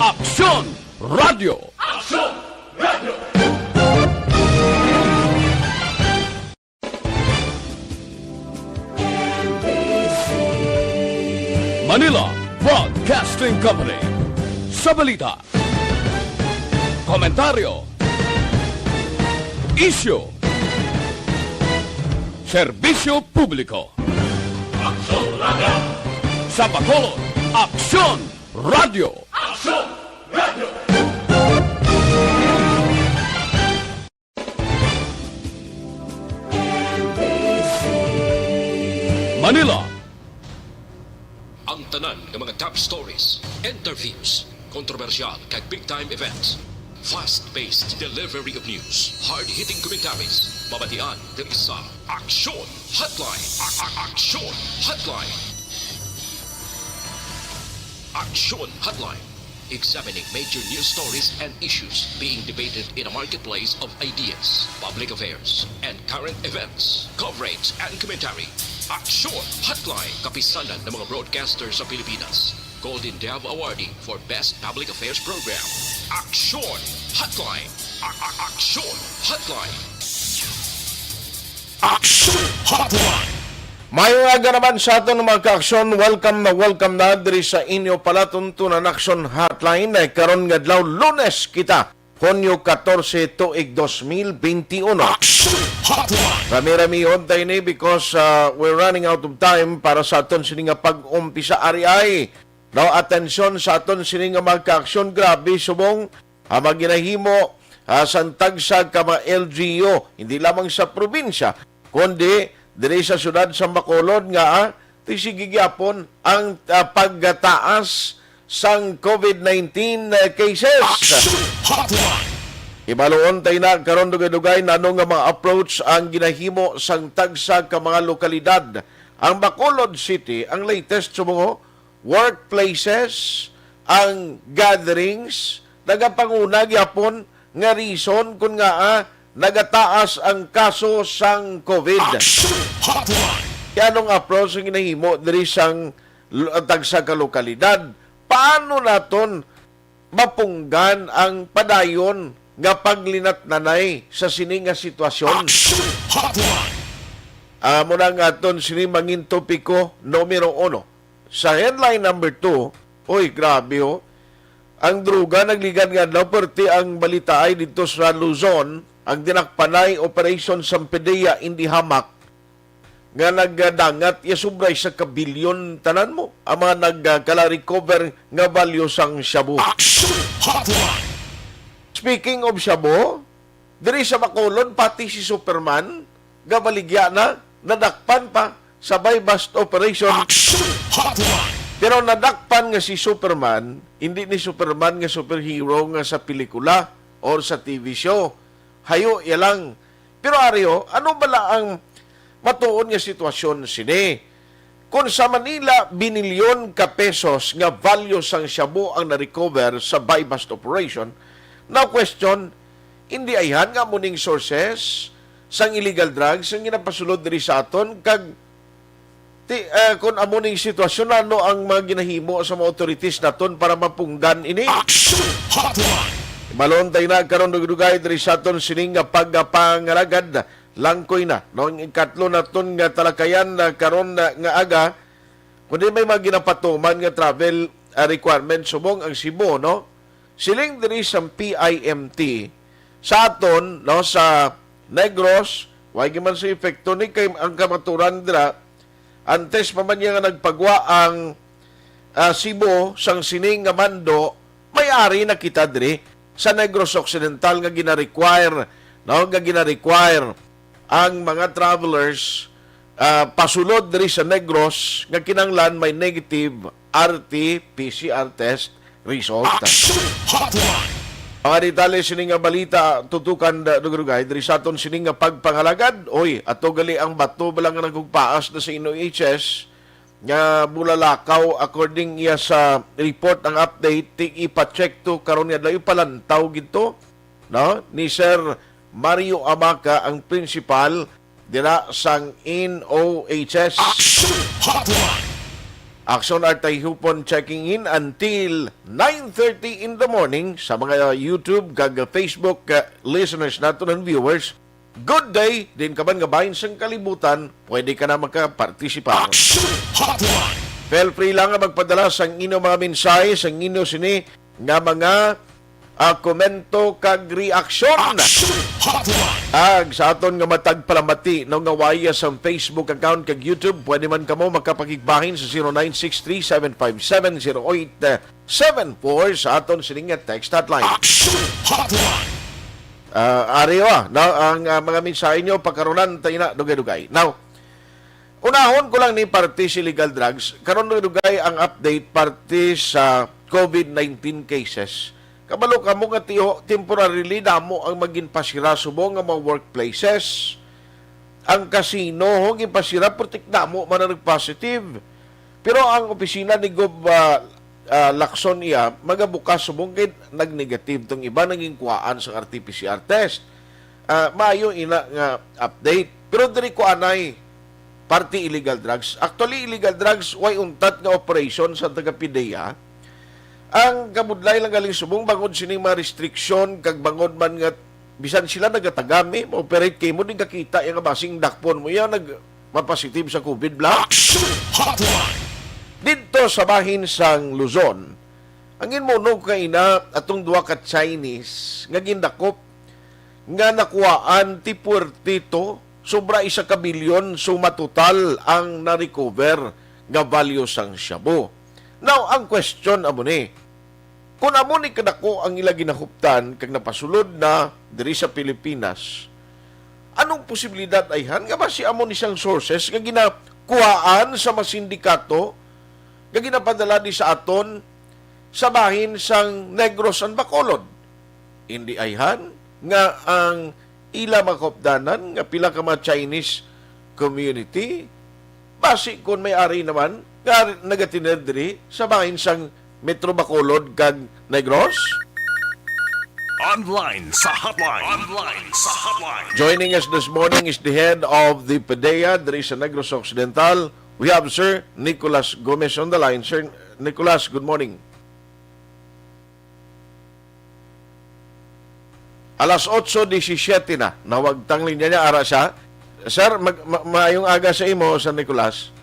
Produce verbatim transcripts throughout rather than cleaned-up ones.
Aksyon Radio. Aksyon Radio. Manila Broadcasting Company. Sa balita, komentaryo, isyu, serbisyo publiko. Aksyon Radio. Sa Bacolod, Aksyon Radio. Aksyon Radio. Manila. Ang tanan nga mga top stories, interviews, kontrobersyal kag big time events. Fast-paced delivery of news, hard-hitting commentaries, mabatian diri sa Aksyon Hotline. A- a- Aksyon Hotline. Aksyon Hotline. Examining major news stories and issues being debated in a marketplace of ideas, public affairs, and current events. Coverage and commentary. Aksyon Hotline. Kapisanan ng mga broadcaster sa Pilipinas. Golden Dove Awardee for Best Public Affairs Program. Aksyon Hotline. A- a- Aksyon Hotline. Aksyon Hotline. Maayong aga naman sa aton, mga ka-aksyon. Welcome na welcome na diri sa inyo palatuntunan, Aksyon Hotline. Ay, karon nga adlaw, Lunes kita, Hunyo katorse, tuig dos mil benti uno. Aksyon Hotline. Rami-ramihon ta ini because, uh, we're running out of time para sa aton sini nga pag-umpisa. Ari ay, no, atensyon sa aton sini nga mga ka-aksyon. Grabe subong ang mga ginahimo, ah, sang tagsa ka mga L G U, hindi lamang sa probinsya, kundi diri sa siyudad sa Bacolod nga, ah, ti sige gyapon ang, ah, pagtaas sang COVID nineteen cases. Aksyon Hotline. Ibaluon tayo na karon dugay-dugay nano nga mga approach ang ginahimo sang tagsa ka mga lokalidad. Ang Bacolod City, ang latest subong, workplaces, ang gatherings, nagapanguna gyapon nga reason kun ngaa nagataas ang kaso sang COVID. Aksyon Hotline. Kaya anong approach ang ginahimo diri sang l-, tagsa ka lokalidad? Paano naton mapunggan ang padayon nga paglinatnanay sa sini nga sitwasyon? Aksyon Hotline. Amo na nga aton sini mangin topiko numero uno. Sa headline number two, oy, grabe, oh. Ang droga nagligad nga adlaw, perti ang balita ay dito sa Luzon, ang dinakpanay Operation Sampedea Indihamak nga nagdangat ya sobra sa kabilyon tanan mo ang mga nagkala-recover nga value sang shabu. Action Hotline. Speaking of shabu, diri sa Bacolod, pati si Superman, gabaligya na, nadakpan pa sa buy-bust operation. Action Hotline. Pero nadakpan nga si Superman, hindi ni Superman nga superhero nga sa pelikula or sa T V show. Hayo ya lang. Pero ari, oh, ano bala ang matuod nga sitwasyon sini? Kung sa Manila, binilyon ka pesos nga value sang shabu ang na-recover sa buy-bust operation, na question, hindi ayhan nga amo ning sources sang illegal drugs ang ginapasulod diri sa aton, kag ti-, eh, kung amo ning sitwasyon, ano ang mga ginahimo sa mga authorities naton para mapunggan ini? Action Hotline. Ibaluon tayo na karon dugay-dugay diri sa aton sining nga pagpangalagad. Langkoy na, no? Ang ikatlo naton nga talakayan na karon na nga aga, kundi may mga ginapatuman nga travel, ah, requirements subong ang Cebu, no? Siling diri sa P I M T, sa aton, no, sa Negros, way gyud man sa epekto ni kay ang kamaturan dira, antes pa man niya nga nagpagwa ang, ah, Cebu sang sining nga mando, may ari na kita diri sa Negros Occidental nga gina-require, no, nga gina-require ang mga travelers, ah, pasulod diri sa Negros nga kinahanglan may negative R T P C R test result. Action Hotline. Mga detalye sini nga balita, tutukan da-, dugay-dugay diri sa aton sini nga pagpangalagad. Oy, ato gali ang bato bala nga nagkugpaas na sa N O H S nga bulalakaw, according iya sa report, ang update, ti ipa-check to karon nga adlaw, ipalantaw gid to, no, ni Sir Mario Abaca, ang principal dira sang N O H S. Action Hotline. Action Artay Hupon checking in until nine thirty in the morning. Sa mga YouTube kag Facebook, uh, listeners naton and viewers, good day din ka man nga bahin sang kalibutan, pwede ka na makapartisipa. Action Hotline! Feel free lang nga magpadala sang inyo mga mensahe, sang inyo sini nga mga, ah, komento kag reaksyon. Action Hotline! Ag sa aton nga matag palamati, no, nga waya sang Facebook account kag YouTube, pwede man kamo makapakigbahin sa zero nine six three, seven five seven, zero eight seven four sa aton sining nga text hotline. Action Hotline! Ah, ari, ah, no, ang, ah, mga mensahe nyo, pagkarunan tayo na, dugay-dugay. Now, unahon ko lang ni parte sa illegal drugs. Karon, dugay ang update parte sa covid nineteen cases. Kabalo kamo nga tiyo, temporarily damo ang maginpasira subong nga mga workplaces. Ang casino, ho, ginpasira, putik damo man ang nag-positive. Pero ang opisina ni Gob, ah, ah, Lacson iya, magabukas subong kay nag-negative tong iba, naging kuwaan sa R T P C R test. Ah, maayo ina nga update. Pero diri ko anay, parte illegal drugs. Actually, illegal drugs, way untat nga operation sa taga PDEA. Ang kabudlay lang galing subong bangod sining mga restriction kag bangod man nga bisan sila nagatagami, ma-operate kay mo, di kakita iya nga basing dakpon mo iya nag mapositive sa covid, bla. Action Hotline! Didto sa bahin sang Luzon, ang ginmunog kaina atong duha ka Chinese nga gindakop nga nakuhaan ti puwertito, sobra isa ka bilyon, suma total ang na-recover nga value sang shabu. Now, ang question amo ni, kung amo ni kadako ang ila ginahuptan kag napasulod na diri sa Pilipinas, anong posibilidad ayhan nga basi amo ni sang sources nga ginakuhaan sa mga sindikato nga ginapadala di sa aton sa bahin sang Negros and Bacolod? Indi ayhan nga ang ila mga kaupdanan nga pila ka mga Chinese community, basi kon may ari naman nga nagatiner diri sa bahin sang Metro Bacolod kag Negros? Online sa hotline. Online sa hotline. Joining us this morning is the head of the PDEA diri sa Negros Occidental. We have Sir Nicolas Gomez on the line. Sir Nicolas, good morning. Alas otso disisiete na. Nawagtang linya niya, ara siya. Sir, mag-, ma-, maayong aga sa imo, Sir Nicolas.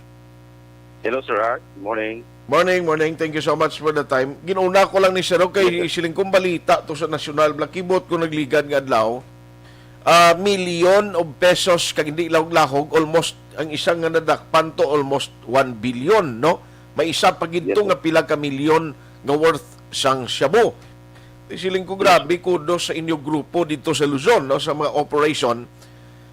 Hello, Sir Art. Morning. Morning, morning. Thank you so much for the time. Ginuna ko lang ni Sir, okay, yes, sir, siling kong balita to sa nasyonal, blakibot ko nagligad nga adlaw. Ah, milyon of pesos, kag hindi lahog-lahog, almost, ang isang nga nadakpan to, almost one billion, no? May isa pa gid to, yes, sir, nga pila ka milyon nga worth sang shabu. Di siling ko, grabe, kudos sa inyo grupo dito sa Luzon, no, sa mga operation.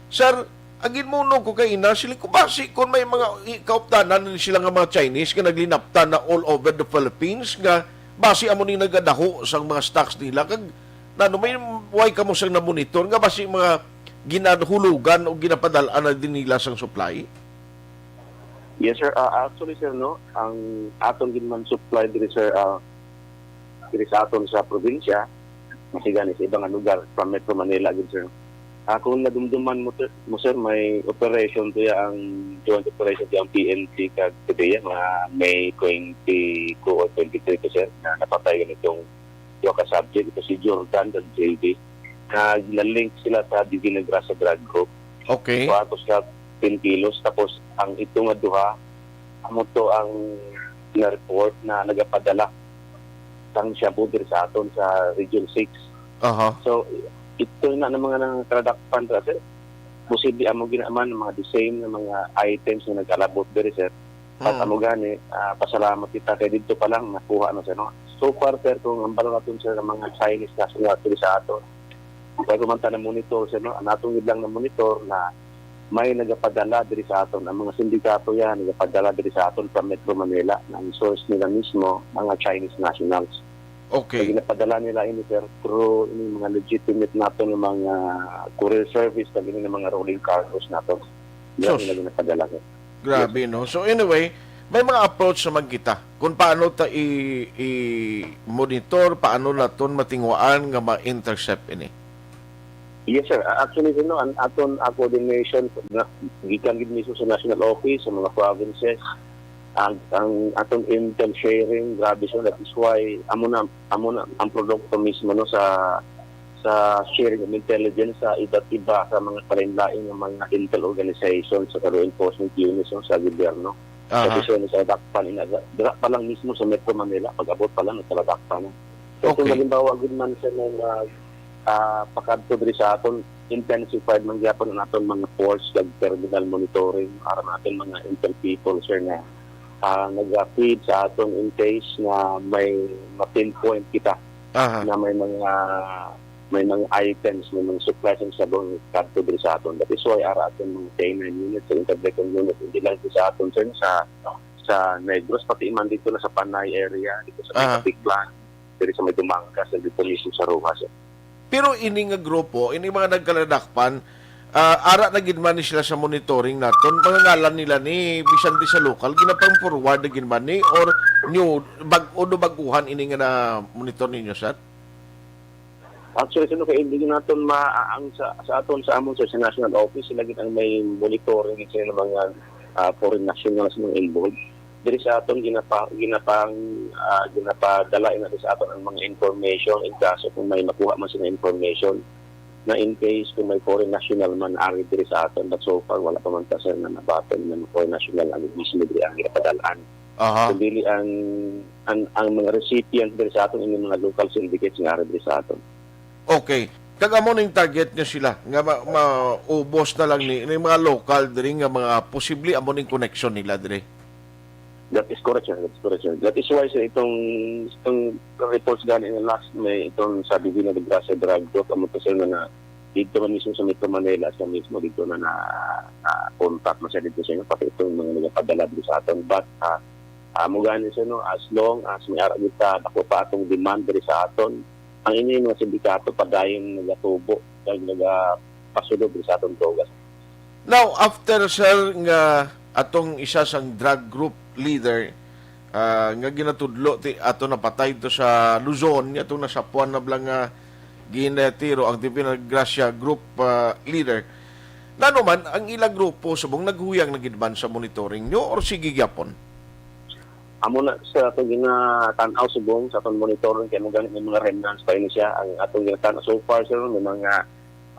Sir, ang ginmuno ko kay ina, siling ko, basi kung may mga i-, kaupdanan din sila nga mga Chinese nga naglinaptan na all over the Philippines, nga basi amo ni nagadaho sang mga stocks nila, kag nano, may, way kamo sang namonitor nga basi mga ginahulugan o ginapadal-an na din nila sang supply? Yes, sir. Ah, actually, sir, no, ang aton gid man supply diri, sir, ah, diri sa aton sa probinsya, masiga ni sa iba nga lugar, from Metro Manila gid, sir. Ah, kung nadumduman mo, sir, mo, sir, may operation to ya ang joint operation to ang P N P kag PDEA, mga May twenty-two or twenty-three to, sir, na napatay ganitong duha ka subject, ito si Jordan kag J D, na ginalink sila sa Divina Gracia drug group. Okay. Kuha to sa ten kilos, tapos ang ito nga duha, amo to ang na-report na nagapadala sang shabu diri sa aton sa Region six. Aha. So, ito na ng mga nang kadakpan ra, sir. Posible amo ginaman mga the same nga mga items nga nag-alabot diri, sir. At, mm, amo gani, ah, pasalamat kita kay didto pa lang nakuha na, sir, no? So far, sir, kung ang balo naton, sir, ang mga Chinese national diri sa aton, pero man ta na monitor, sir, no? Ang atong gid lang na monitor na may nagapadala diri sa aton. Ang mga sindikato yan, nagapadala diri sa aton from Metro Manila. Ang source nila mismo, mga Chinese nationals. Okay. So, ginapadala nila ini, sir, through ini mga legitimate naton nga mga courier service, kag ini nga mga rolling cargos naton. Yan, sus, nila ginapadala, sir. Grabe, yes, no? So anyway, may mga approach naman kita kung paano ta i-, i-monitor, paano naton matinguhaan nga ma-intercept ini. Yes, sir. A-, actually, sir, no, ang aton, ah, coordination na gikan gid mismo sa national office, sa mga provinces, ang, ang atong intel sharing, grabe siya. That is why, amo na, amo na ang produkto mismo, no, sa, sa sharing of intelligence sa iba't iba, sa mga kalain-lain nga mga intel organizations, sa law enforcement units, no, sa gobyerno. Aha. Kasi siya sa Dakpan, ina-, dira pa lang mismo sa Metro Manila, pag-abot pa lang, nagkaladakpan na. So, kung Okay. halimbawa, gid man siya nga, ah, pakadto diri sa aton, intensified man gyapon ang aton mga force kag terminal monitoring, aron aton mga intel people, sir, nga, ah, naga-feed sa aton in case nga may ma-pinpoint kita Aha. na may mga, may mga items, may mga supplies ang sabon kadto diri sa aton. That is why ara aton mga K nine units, sa Integrated Unit, hindi lang diri sa aton, sir, sa, sa Negros, pati man dito na sa Panay area, dito sa may Aha. Kapiklan, diri sa may Dumangas, dito mismo sa Roxas, sir. Pero ini nga grupo, ini mga nagkaladakpan, ah, ara na gid man ni sila sa monitoring naton. Mga ngalan nila ni bisan di sa lokal, ginapang-forward na gid man ni, or new, bag-o do baguhan ini nga na-monitor ninyo, sir? Actually, sino kay hindi naton ma-, ang sa, sa aton, sa amon, sir, sa national office, sila gid ang may monitoring sa mga, ah, foreign nationals nga involved. Diri sa aton, ginapa-, ginapang, ah, ginapadala ina sa aton ang mga information in kaso kung may makuha man sila information na in case kung may foreign national man ari diri sa aton. But so far, wala pa man ta, sir, na nabaton na foreign national ang mismo diri ang ginapadalaan. Aha. Kundi ang, ang, ang mga recipient diri sa aton, yung mga local syndicates nga ari diri sa aton. Okay. Kag amo ning target nyo sila nga ma-, maubos na lang ni, ni mga lokal diri nga mga posible amo ning connection nila diri. That is correct, sir. That is correct, sir. That is why, sir, itong, itong reports gani nga last, may itong sa Divina de Gracia drug group, amo to, sir, na, na dito man mismo sa Metro Manila, sa mismo dito na na, na contact na siya dito sa inyo, pati itong mga nagapadala dito sa aton. But, ah, amo gani, sir, no, as long as may ara kita, dako pa atong demand diri sa aton, ang inyo mga sindikato padayon nagatubo kag nagapasulod diri sa aton droga. Now, after, sir, nga atong isa sang drug group leader, ah, nga ginatudlo ti ato napatay to sa Luzon, nga atong nasapuan na bala nga ginatiro ang Divina Gracia group, ah, leader. Nano man, ang ila grupo subong naghuyang na gid man sa monitoring nyo or sige gyapon? Amo na sa ato ginatan-aw subong sa aton monitoring kay mo gani may mga remnants pa ini siya ang atong ginatan-aw so far, sir, may mga,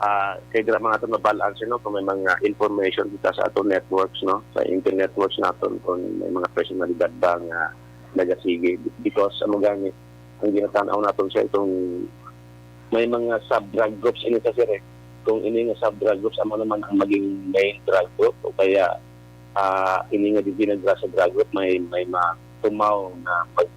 ah, kay dira man nato mabal-an, sir, no, kung may mga information kita sa aton networks, no, sa intel networks naton kung may mga personalidad ba nga nagasigi. Because amo gani ang ginatan-aw naton, sir, kung may mga sub-drug groups ini sa, sir, eh. Kung ini nga sub-drug groups amo naman ang maging main drug group o kaya, ah, ini nga Divina Gracia drug group may, may matumaw na mag-,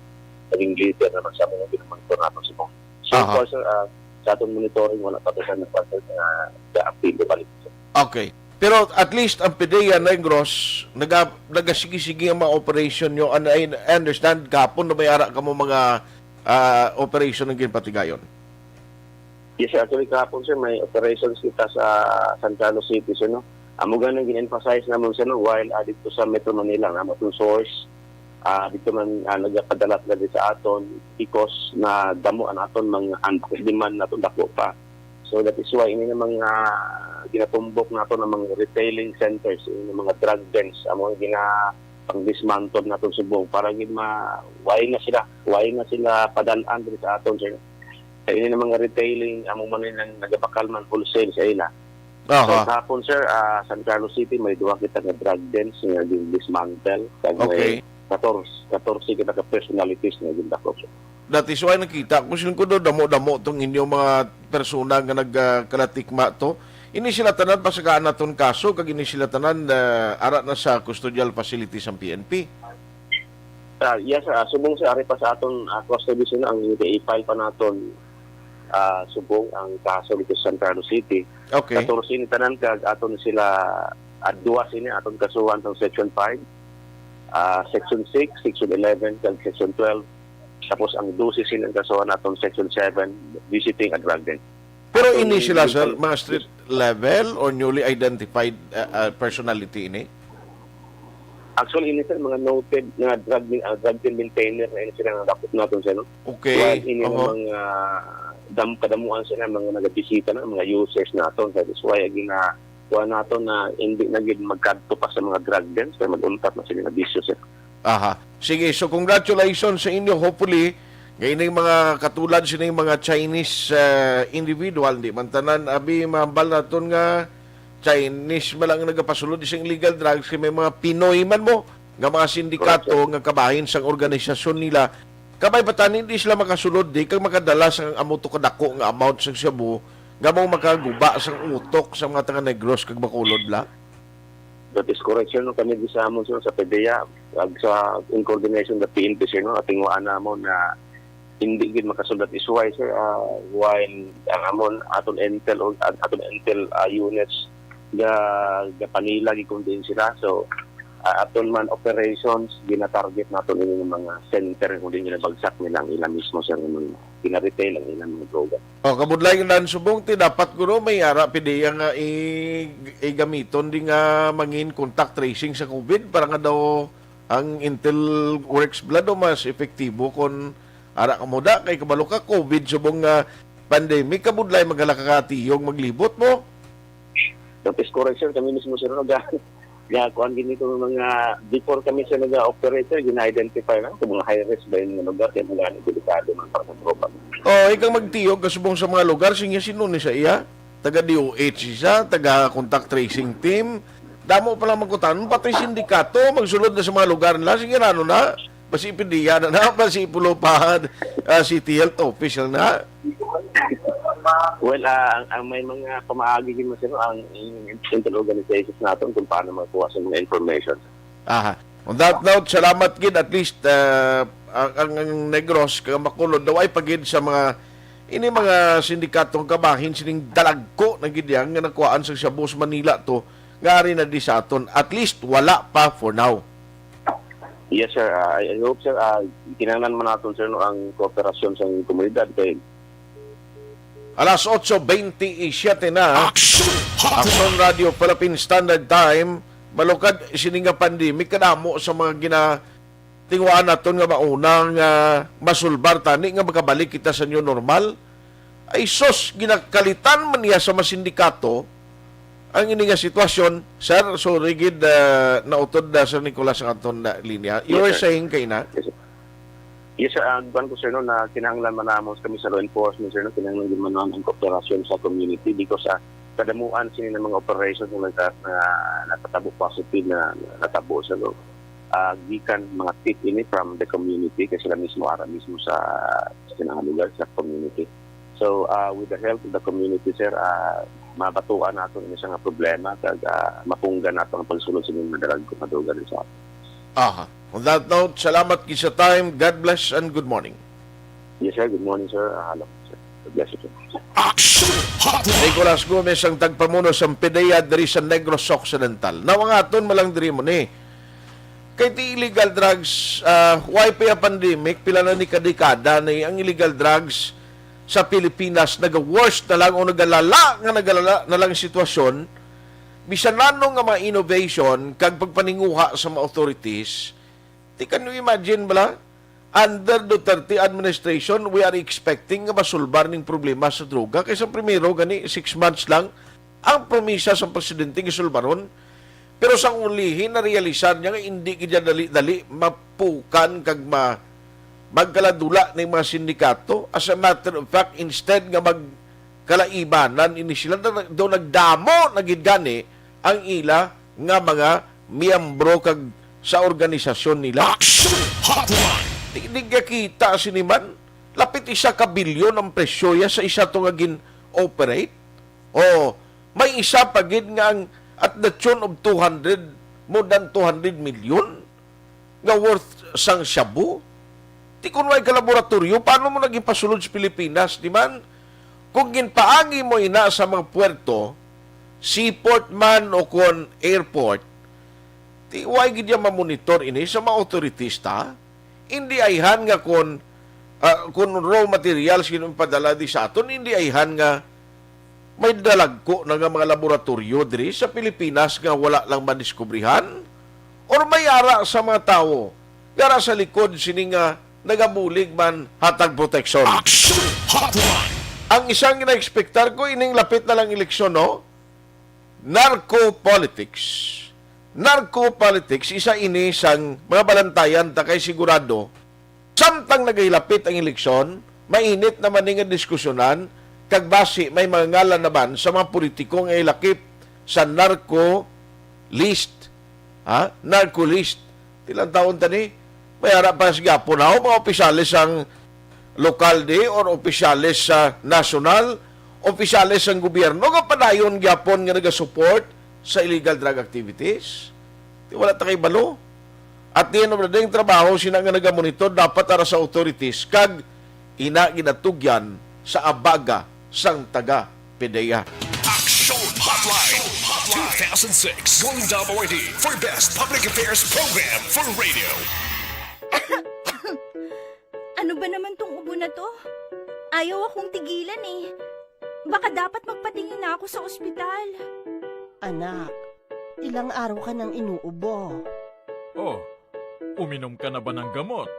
maging leader naman sa mga ginamonitor naton sa mga. So Aha. far, sir, ah, sa atong monitoring, wala pa to siya nagpasal na ga-active balik, sir. Okay. Pero at least ang PDEA Negros, naga-, nagasigi-sige ang mga operation nyo. And I understand, kahapon na may ara ka mo mga, ah, operation ang ginpatigayon. Yes, sir. Actually, kahapon, sir, may operations kita sa San Carlos City, sir, no? Amo gani ang gin-emphasize namon, sir, no? While, ah, dito sa Metro Manila, nga mo itong source, ah, dito man, ah, nagapadala sila dito sa aton because na damo ang aton mga unboxed demand naton dako pa. So, that is why ini na mga ginatumbok nato ng mga retailing centers, ini na mga drug dens, amo ang gina-, pang-dismantle naton subong para gid ma-, why nga sila, why nga sila padal-an diri sa aton, sir. Sa ini na mga retailing, amo man ni nang nagabakal man wholesale sa ila. So, Aha. kahapon, sir, ah, San Carlos City, may duha kita nga drug dens nga gin-dismantle. Kag may Okay. katorse, katorse kita ka personalities nga gindakop, sir. That is why nakita ko, sila ko do, damo-damo tong inyong mga persona nga nagkalatikma to. Ini sila tanan pasagaan naton kaso, kag ini sila tanan, ah, ara na sa custodial facility sang P N P. Ah, yes, sir. Ah, subong, sir, ari pa sa aton, ah, custody, sir, ang i-file pa naton, ah, subong ang kaso dito sa San Carlos City. Okay. Katorse ni tanan kag aton sila, ah, duwa sini aton kasuhan sa Section five, ah, Section six, Section eleven, kag Section twelve. Tapos ang dose sini ang kasuhan naton Section seven, visiting a drug den. Pero Aton ini sila, sir, mga street level or newly identified, uh, uh, personality ini? Actually, ini, sir, mga noted nga drug min-, ah, drug den maintainer na ini sila nga dakop naton, sir, no? Okay. While ini Oho. namang, ah, dam-, kadamuan sila mga nagabisita na, mga users naton. That is why, agi na, kuha naton na hindi na gid magkadto pa sa mga drug dens, kay mag-untat na sila nga bisyo, sir. Aha. Sige, so congratulations sa inyo. Hopefully, nga ining mga katulad sining mga Chinese, ah, individual, di man tanan, abi, mahambal naton nga Chinese man lang nagapasulod sing illegal drugs, kay may mga Pinoy man mo nga mga sindikato Correct, sir. nga kabahin sang organisasyon nila. Kabay pa tani, di sila makasulod, di kag makadala sang amo to kadako nga amount sang shabu nga mao makaguba sang utok sa mga taga Negros kag Bacolod, bla? That is correct, sir. No, kami di sa amon, sir, sa PDEA, ag sa, in coordination the P N P, sir, no, ating waan namon na hindi gid makasulod. That is why, sir, ah, while ang amon, aton intel, o at-, aton intel, ah, units, ga, gapanila gid kung diin sila. So, ah, aton man operations, ginatarget naton ini nga mga center kung diin ginabagsak nila ang ila mismo, sir, nga mga gina-retail ang ilang mga droga. Oh, kabudlay nga nan subong ti dapat kuno may ara PDEA nga i-, igamiton di nga mangin contact tracing sa COVID para nga daw ang Intel Works blood o mas epektibo kon ara ka muda kay kabalo ka COVID subong nga pandemic, kabudlay maghala ka katiyog maglibot mo. That is correct, sir. Kami mismo, sir, naga-, nga kuan gid nito mga before kami, sir, naga-operate, sir, gina-identify lang kung mga high risk ba yung lugar kaya mga delikado man para sa tropa. Oh, ikaw magtiyog kasubong sa mga lugar, sige, sino ni sa iya? Taga D O H isa, taga contact tracing team. Damo pa lang magkutan, pati sindikato, magsulod na sa mga lugar nila. Sige, ano na? Basi PDEA na na, basi pulo pa, ah, City Health Office na na. Well, ah, ang, ang may mga pamaagi din, sir, ang, ang intel organizations natin kung paano magkuha sa mga information. Aha. On that note, salamat gid, at least, ah, ang, ang, ang Negros kag Bacolod daw ay pagid sa mga, ini mga sindikatong kabahin sining dalagko na gid yan nga nakuhaan sa shabu sa Manila to nga ari na di sa aton. At least wala pa for now. Yes, sir. Ah, I, I hope, sir, ah, kinahanglan man naton, sir, no, ang kooperasyon sa komunidad kay Alas otso bente y siete na. Action Hotline. Action Radio Philippine Standard Time. Malukad sini nga pandemic, kadamo sa mga ginatinguhaan naton nga mauna nga masulbar tani nga makabalik kita sa new normal. Ay sus, ginakalitan man niya sa mga sindikato ang ini nga sitwasyon. Sir, sorry gid, ah, nautod na, Sir Nicolas, ang aton na linya. You Yes, were sir. saying kay na? Yes, sir. Yes, sir. Ang kuwan ko, sir, no, na kinahanglan man namon kami sa law enforcement, sir, no, kinahanglan din man namon ang kooperasyon sa community because, ah, kadamuan sini na mga operations na, na, na natabo positive na natabo sa, no, ah, gikan mga tip ini from the community kay sila mismo ara mismo sa, sa mga lugar sa community. So, ah, with the help of the community, sir, ah, mabatuan nato ini sa nga problema kag, ah, mapunggan nato ang pagsulod sa mga dalagko nga droga diri sa ato. Aha. On that note, salamat gid sa time. God bless and good morning. Yes, sir. Good morning, sir. Ah, hello, sir. God bless you, sir. Action Hotline. Nicolas Gomez ang tagpamuno sa PDEA diri sa Negros Occidental. Nawangaton man lang diri mo ni. Kay ti illegal drugs, ah, why pa yung pandemic, pila na ni kadekada na ang illegal drugs sa Pilipinas naga-worse na lang o nagalala nga nagalala na lang ang sitwasyon, bisan nano nga mga innovation kag pagpaninguha sa mga authorities, ti can you imagine bala? Under Duterte administration, we are expecting nga masulbar ning problema sa droga. Kay sa primero gani, six months lang ang promisa sa presidente nga sulbaron. Pero sa ulihi, narealisar niya nga hindi gid dali-dali mapukan kag ma-, magkaladula ning mga sindikato. As a matter of fact, instead nga magkalaibanan ini sila, na, daw nagdamo na gid gani ang ila nga mga miyembro kag sa organisasyon nila. Action Hotline. Di, di ka kita sini man, lapit isa ka bilyon ang presyo ya sa isa to nga gin-operate. O, may isa pa gid nga ang at the tune of two hundred, more than two hundred million nga worth sang shabu. Ti kun way ka laboratoryo, paano mo nagipasulod sa Pilipinas, di man? Kung ginpaagi mo ina sa mga puerto, seaport man o kon airport, ti way gid ya mamonitor ini sa mga authorities ta. Hindi ayhan nga kon, ah, kon raw materials gid ang padala di sa aton, hindi ayhan nga may dalagko na nga mga laboratoryo diri sa Pilipinas nga wala lang madiskubrihan? Or may ara sa mga tawo nga ara sa likod sini nga nagabulig man hatag proteksyon? Action Hotline. Ang isang ginaekspektar ko ining lapit na lang eleksyon, no? Narco politics. Narco politics, isa ini sang mga balantayan ta kay sigurado, samtang nagahilapit ang eleksyon, mainit naman ni nga diskusyonan, kag basi may mga ngalan naman sa mga politiko nga ilakip sa narco list. Ha? Narco list. Ilang taon ta ni? May ara pa sa gyapon, ha? Mga opisyales sang lokal di or opisyales sa nasyonal, opisyales sang gobyerno nga padayon gyapon nga nagasupport sa illegal drug activities. Di wala ta kay balo. At the end of the day, ang trabaho sina nga nagamonitor dapat ara sa authorities kag ina ginatugyan sa abaga sang taga PDEA. Action Hotline two thousand six Golden Dome Awardee for Best Public Affairs Program for Radio. Ano ba naman tong ubo na to? Ayaw akong tigilan eh. Baka dapat magpatingin na ako sa ospital. Anak, ilang araw ka nang inuubo. Oh, uminom ka na ba ng gamot?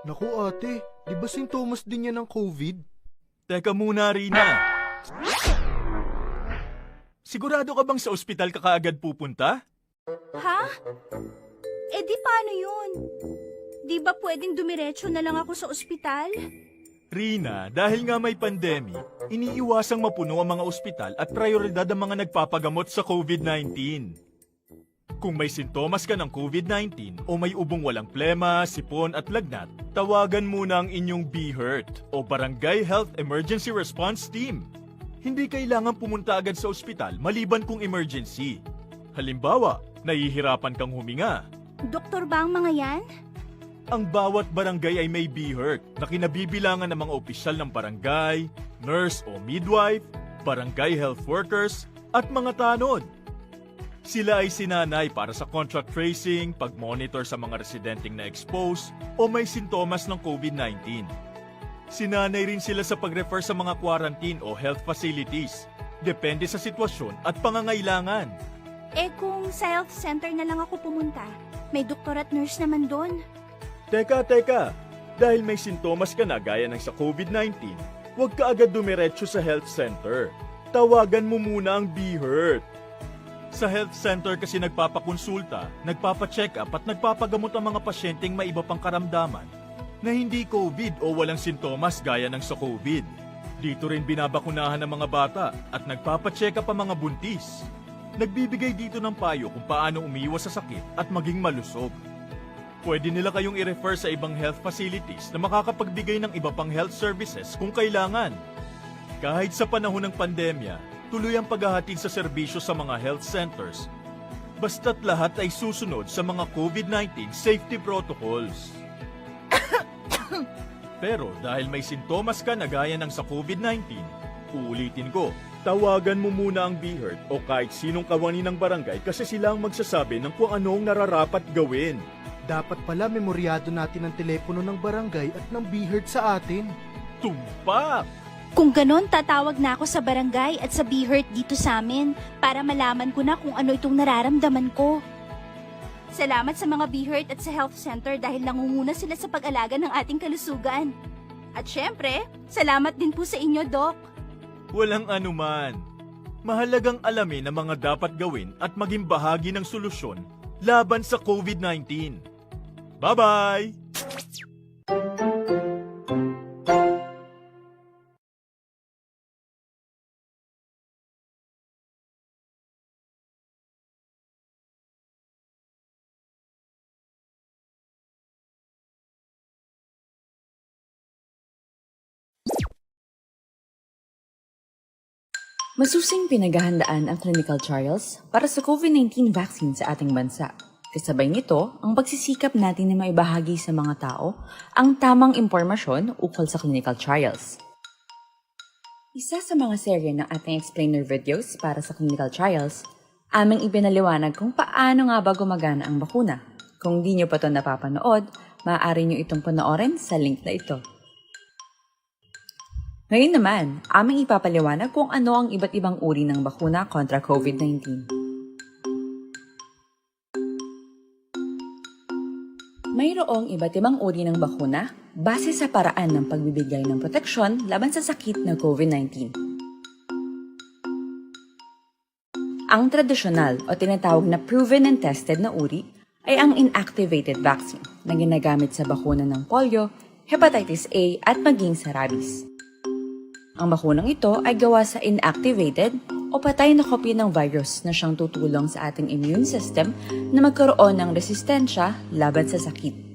Naku ate, di ba sintomas din yan ng COVID? Teka muna, Rina. Sigurado ka bang sa ospital ka kaagad pupunta? Ha? Eh di paano yun? Di ba pwedeng dumiretso na lang ako sa ospital? Rina, dahil nga may pandemic, iniiwasang mapuno ang mga ospital at prioridad ang mga nagpapagamot sa COVID nineteen. Kung may sintomas ka ng COVID nineteen o may ubong walang plema, sipon at lagnat, tawagan muna ang inyong BHERT o Barangay Health Emergency Response Team. Hindi kailangan pumunta agad sa ospital maliban kung emergency. Halimbawa, nahihirapan kang huminga. Doktor ba ang mga yan? Ang bawat barangay ay may BHERT na kinabibilangan ng mga opisyal ng barangay, nurse o midwife, barangay health workers, at mga tanod. Sila ay sinanay para sa contact tracing, pag-monitor sa mga residenteng na-expose o may sintomas ng COVID nineteen. Sinanay rin sila sa pag-refer sa mga quarantine o health facilities, depende sa sitwasyon at pangangailangan. Eh kung sa health center na lang ako pumunta, may doktor at nurse naman doon. Teka, teka! Dahil may sintomas ka na gaya ng sa COVID nineteen, huwag ka agad dumiretso sa health center. Tawagan mo muna ang BHERT. Sa health center kasi nagpapakonsulta, nagpapacheck-up at nagpapagamot ang mga pasyenteng may iba pang karamdaman na hindi COVID o walang sintomas gaya ng sa COVID. Dito rin binabakunahan ang mga bata at nagpapacheck-up ang mga buntis. Nagbibigay dito ng payo kung paano umiwas sa sakit at maging malusog. Pwede nila kayong i-refer sa ibang health facilities na makakapagbigay ng iba pang health services kung kailangan. Kahit sa panahon ng pandemya, tuloy ang paghahatid sa serbisyo sa mga health centers, basta't lahat ay susunod sa mga COVID nineteen safety protocols. Pero dahil may sintomas ka na gaya ng sa COVID nineteen, uulitin ko, tawagan mo muna ang BHERT o kahit sinong kawani ng barangay kasi sila ang magsasabi ng kung ano ang nararapat gawin. Dapat pala memoryado natin ang telepono ng barangay at ng BHERT sa atin. Tumpak! Kung ganon, tatawag na ako sa barangay at sa BHERT dito sa amin para malaman ko na kung ano itong nararamdaman ko. Salamat sa mga BHERT at sa health center dahil nangunguna sila sa pag-alaga ng ating kalusugan. At syempre, salamat din po sa inyo, Doc. Walang anuman. Mahalagang alamin ang mga dapat gawin at maging bahagi ng solusyon laban sa COVID nineteen. Bye-bye! Masusing pinaghahandaan ang clinical trials para sa COVID nineteen vaccine sa ating bansa. Kasabay nito, ang pagsisikap natin na maibahagi sa mga tao ang tamang impormasyon ukol sa clinical trials. Isa sa mga serye ng ating explainer videos para sa clinical trials, aming ipinaliwanag kung paano nga ba gumagana ang bakuna. Kung di nyo pa ito napapanood, maaari nyo itong panoorin sa link na ito. Ngayon naman, aming ipapaliwanag kung ano ang iba't ibang uri ng bakuna kontra COVID nineteen. Mayroong iba't ibang uri ng bakuna base sa paraan ng pagbibigay ng proteksyon laban sa sakit na COVID nineteen. Ang tradisyonal o tinatawag na proven and tested na uri ay ang inactivated vaccine na ginagamit sa bakuna ng polio, hepatitis A at maging sa rabies. Ang bakunang ito ay gawa sa inactivated o patay na kopya ng virus na siyang tutulong sa ating immune system na magkaroon ng resistensya laban sa sakit.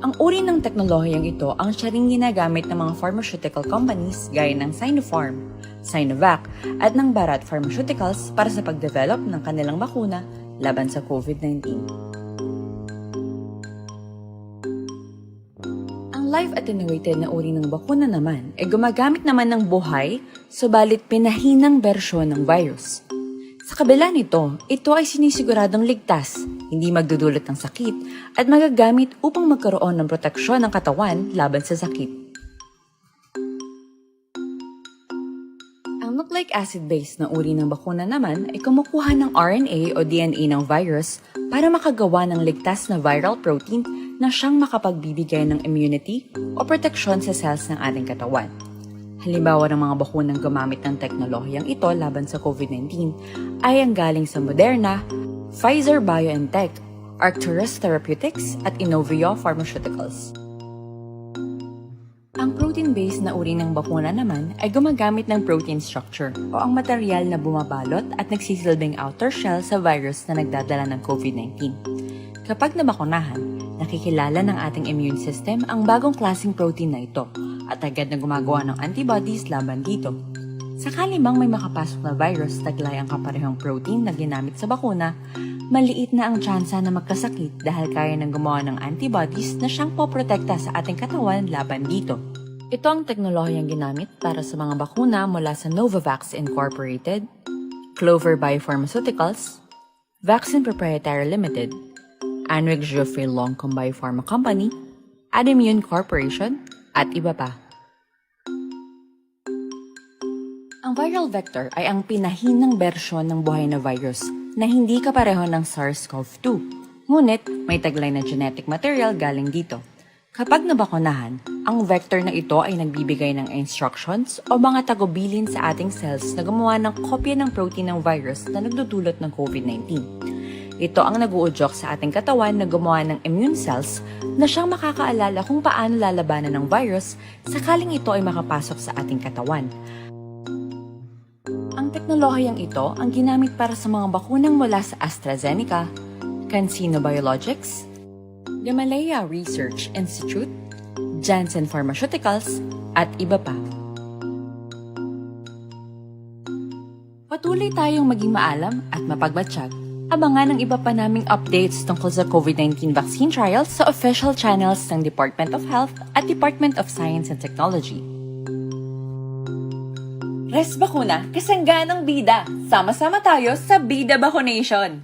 Ang uri ng teknolohiyang ito ang siya ring ginagamit ng mga pharmaceutical companies gaya ng Sinopharm, Sinovac, at ng Bharat Pharmaceuticals para sa pagdevelop ng kanilang bakuna laban sa COVID nineteen. Ang live attenuated na uri ng bakuna naman ay gumagamit naman ng buhay, subalit pinahinang bersyon ng virus. Sa kabila nito, ito ay sinisiguradong ligtas, hindi magdudulot ng sakit, at magagamit upang magkaroon ng proteksyon ng katawan laban sa sakit. Ang nucleic acid-based na uri ng bakuna naman ay kumukuha ng R N A o D N A ng virus para makagawa ng ligtas na viral protein na siyang makapagbibigay ng immunity o proteksyon sa cells ng ating katawan. Halimbawa ng mga bakunang gumamit ng teknolohiyang ito laban sa COVID nineteen ay ang galing sa Moderna, Pfizer-BioNTech, Arcturus Therapeutics, at Inovio Pharmaceuticals. Ang protein-based na uri ng bakuna naman ay gumagamit ng protein structure o ang material na bumabalot at nagsisilbing outer shell sa virus na nagdadala ng COVID nineteen. Kapag nabakunahan, nakikilala ng ating immune system ang bagong klaseng protein na ito at agad na gumagawa ng antibodies laban dito. Sakali mang may makapasok na virus taglay ang kaparehong protein na ginamit sa bakuna, maliit na ang tsansa na magkasakit dahil kaya nang gumawa ng antibodies na siyang poprotekta sa ating katawan laban dito. Ito ang teknolohiyang ginamit para sa mga bakuna mula sa Novavax Incorporated, Clover Biopharmaceuticals, Vaccine Proprietary Limited, Anwick Geoffrey Longcom Biopharma Company, Adimmune Corporation, at iba pa. Ang viral vector ay ang pinahinang bersyon ng buhay na virus na hindi kapareho ng SARS-CoV two. Ngunit, may taglay na genetic material galing dito. Kapag nabakunahan, ang vector na ito ay nagbibigay ng instructions o mga tagubilin sa ating cells na gumawa ng kopya ng protein ng virus na nagdudulot ng COVID nineteen. Ito ang nag-uudyok sa ating katawan na gumawa ng immune cells na siyang makakaalala kung paano lalabanan ng virus sakaling ito ay makapasok sa ating katawan. Ang teknolohiyang ito ang ginamit para sa mga bakunang mula sa AstraZeneca, CanSino Biologics, Gamaleya Research Institute, Janssen Pharmaceuticals, at iba pa. Patuloy tayong maging maalam at mapagmatsyag. Abangan ang iba pa naming updates tungkol sa COVID nineteen vaccine trials sa official channels ng Department of Health at Department of Science and Technology. Res Bakuna, kasangganang bida. Sama-sama tayo sa Bida Bakunation.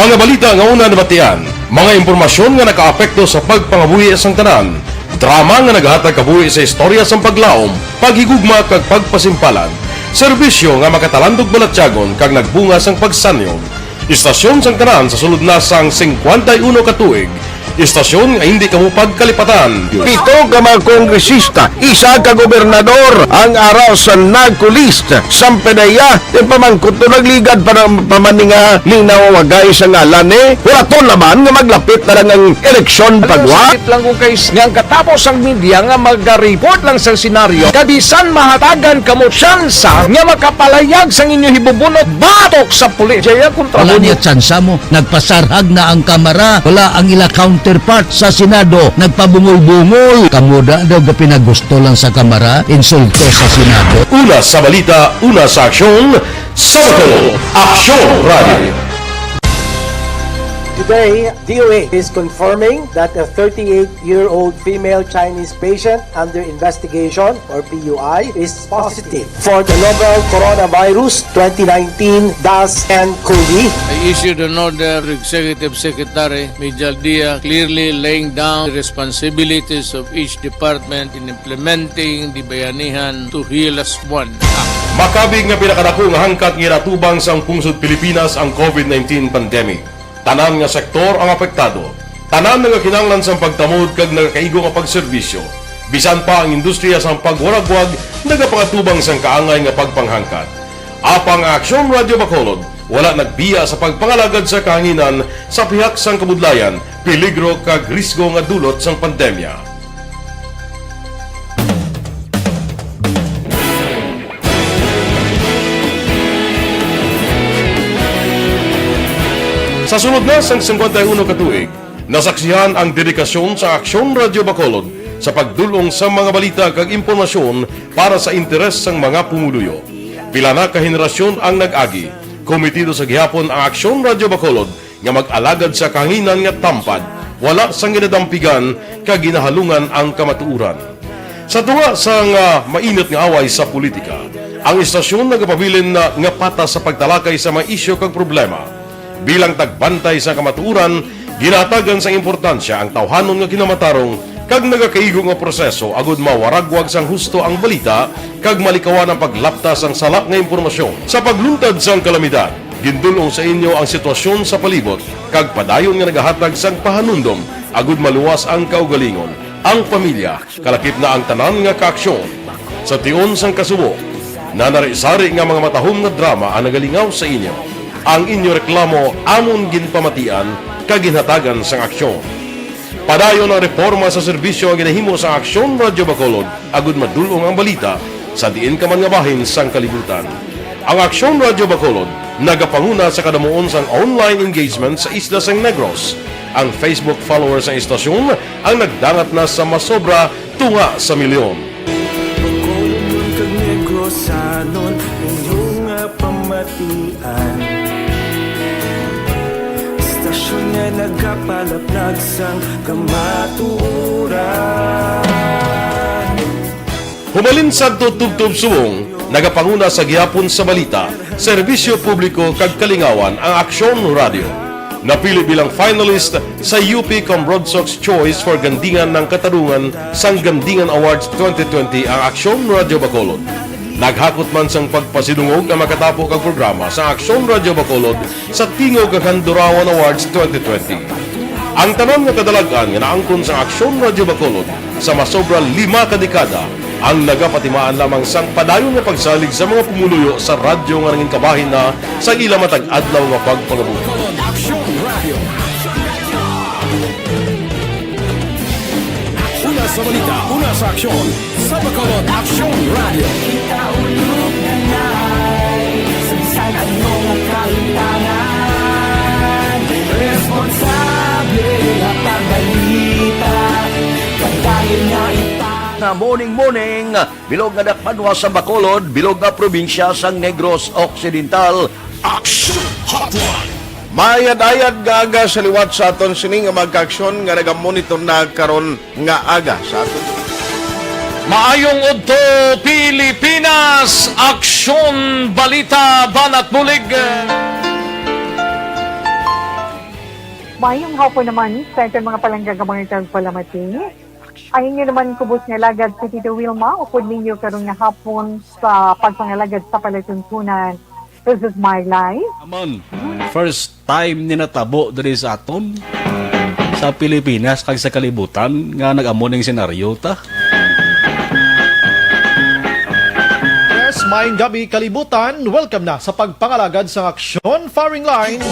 Mga balita nga una nabatian, mga impormasyon nga nakaapekto sa pagpangabuhi sang tanan, drama nga nagahatag kabuhi sa istorya sang paglaom, paghigugma kag pagpasimpalan, serbisyo nga makatalandog balatyagon kag nagbunga sang pagsanyog. Istasyon sang tanan sa sulod na sang singkwenta y uno ka tuig. Istasyon nga hindi kamo pagkalipatan. Pito ka mga kongresista, isa ka gobernador ang ara sa NAGCO list. Sang PDEA, yung pamangkot to nagligad pa ng pamaninga ning nawawagay sa ngalan ni. Hulaton naman nga maglapit na lang ang eleksyon. Pero pagwa. Sakit lang kung kay nga ang katapos ang media nga magaripot lang sa senaryo, kabisan mahatagan kamo tsansa nga makapalayag sang inyo hibubunot batok sa pulis. Jaya kontra. Wala mo niya tsansa mo. Nagpasarhag na ang Kamara. Wala ang ila counterpart sa Senado. Nagpabungol-bungol. Kamo da daw gapinagusto lang sa Kamara. Insulto sa Senado. Una sa balita, una sa aksyon, sa Bato, Aksyon Radio. Today, D O A is confirming that a thirty-eight-year-old female Chinese patient under investigation, or P U I, is positive for the novel coronavirus twenty nineteen dash N cov. I issued an order to Executive Secretary Mijal Dia, clearly laying down the responsibilities of each department in implementing the Bayanihan to Heal as One Act. Makabig nga pinakadako nga hangkat nga ginatubang sang pungsod Pilipinas ang COVID nineteen pandemic. Tanan nga sektor ang apektado. Tanan nagakinahanglan sang pagtamod kag nagakaigo nga pagserbisyo. Bisan pa ang industriya sang pagwaragwag nagapangatubang sang kaangay nga pagpanghangkat. Apang ang Aksyon Radyo Bacolod wala nagbiya sa pagpangalagad sa kahanginan sa pihak sang kabudlayan, peligro kag risgo nga dulot sang pandemya. Sa sulod na sang singkwenta y uno ka tuig, nasaksihan ang dedikasyon sa Aksyon Radyo Bacolod sa pagdul-ong sa mga balita kag impormasyon para sa interes sang mga pumuluyo. Pila na ka henerasyon ang nag-agi. Komitido sa gihapon ang Aksyon Radyo Bacolod nga mag-alagad sa kahanginan nga tampad, wala sang ginadampigan kag ginahalungan ang kamatuoran. Sa tunga sang, ah, mainit nga away sa politika, ang istasyon nagapabilin na nga patas sa pagtalakay sa mga isyu kag problema. Bilang tagbantay sa kamatuoran, ginahatagan sang importansya ang tawhanon nga kinamatarong kag nagakaigo nga proseso agud mawaragwag sang husto ang balita kag malikawan ang paglapta sang sala nga impormasyon. Sa pagluntad sang kalamidad, gindul-ong sa inyo ang sitwasyon sa palibot kag padayon nga nagahatag sang pahanumdom agud maluwas ang kaugalingon, ang pamilya, kalakip na ang tanan nga kaaksyon. Sa tion sang kasubo, nanari-sari nga mga matahom nga drama ang nagalingaw sa inyo. Ang inyo reklamo amon ginpamatian kag ginhatagan sang aksyon. Padayon ang reporma sa serbisyo nga ginahimo sa Aksyon Radyo Bacolod agud madul-ong ang balita sa diin ka man nga bahin sang kalibutan. Ang Aksyon Radyo Bacolod nagapanguna sa kadamuon sang online engagement sa isla sang Negros. Ang Facebook followers sang istasyon ang nagdangat na sa masobra tunga sa milyon. Bacolodnon kag Negrosanon, inyo nga pamatian. Istasyon nga nagapalaplag sang kamatuoran. Hubalin sadto tubtob subong, nagapanguna sa gihapon sa balita, serbisyo publiko kag kalingawan ang Aksyon Radyo. Napili bilang finalist sa U P Combroadsox Choice for Gandingan ng Katarungan sang Gandingan Awards twenty twenty ang Aksyon Radyo Bacolod. Naghakot man sang pagpasidungog ang makatapo kag programa sa Aksyon Radyo Bacolod sa Tingog kag Handurawan Awards twenty twenty. Ang tanan nga kadalag-an nga naangkon sang Aksyon Radyo Bacolod sa masobra lima ka dekada ang nagapatimaan lamang sang padayon nga pagsalig sa mga pumuluyo sa radyo nga nangin kabahin na sa ila matag adlaw nga pagpangabuhi. Aksyon Radio. Una sa balita, una sa aksyon, sa Bacolod Aksyon Radio. Kita ulog na nai, sa bisan ano nga kahitangan, responsable nga pagbalita, padayon nga ita- Nga morning, morning, bilog nga dakpanwa sa Bacolod, bilog nga probinsya sang Negros Occidental. Action Hotline. Maayad-ayad nga aga sa liwat sa aton sini nga mga kaaksyon nga nagamonitor na karon nga aga sa aton. Maayong udto, Pilipinas! Aksyon, balita, banat bulig. Maayong hapon naman sa aton mga palangga nga mga tagpalamati. Ang inyo naman kubos nga alagad si Tito Wilma, upod ninyo karon nga hapon sa pagpangalagad sa palatuntunan. This is my life. Amon, first time ni natabo diri sa aton, sa Pilipinas kag sa kalibutan nga nag-amo ning senaryo ta. Yes, maayong gabi, kalibutan. Welcome na sa pagpangalagad sang Aksyon Firing Line.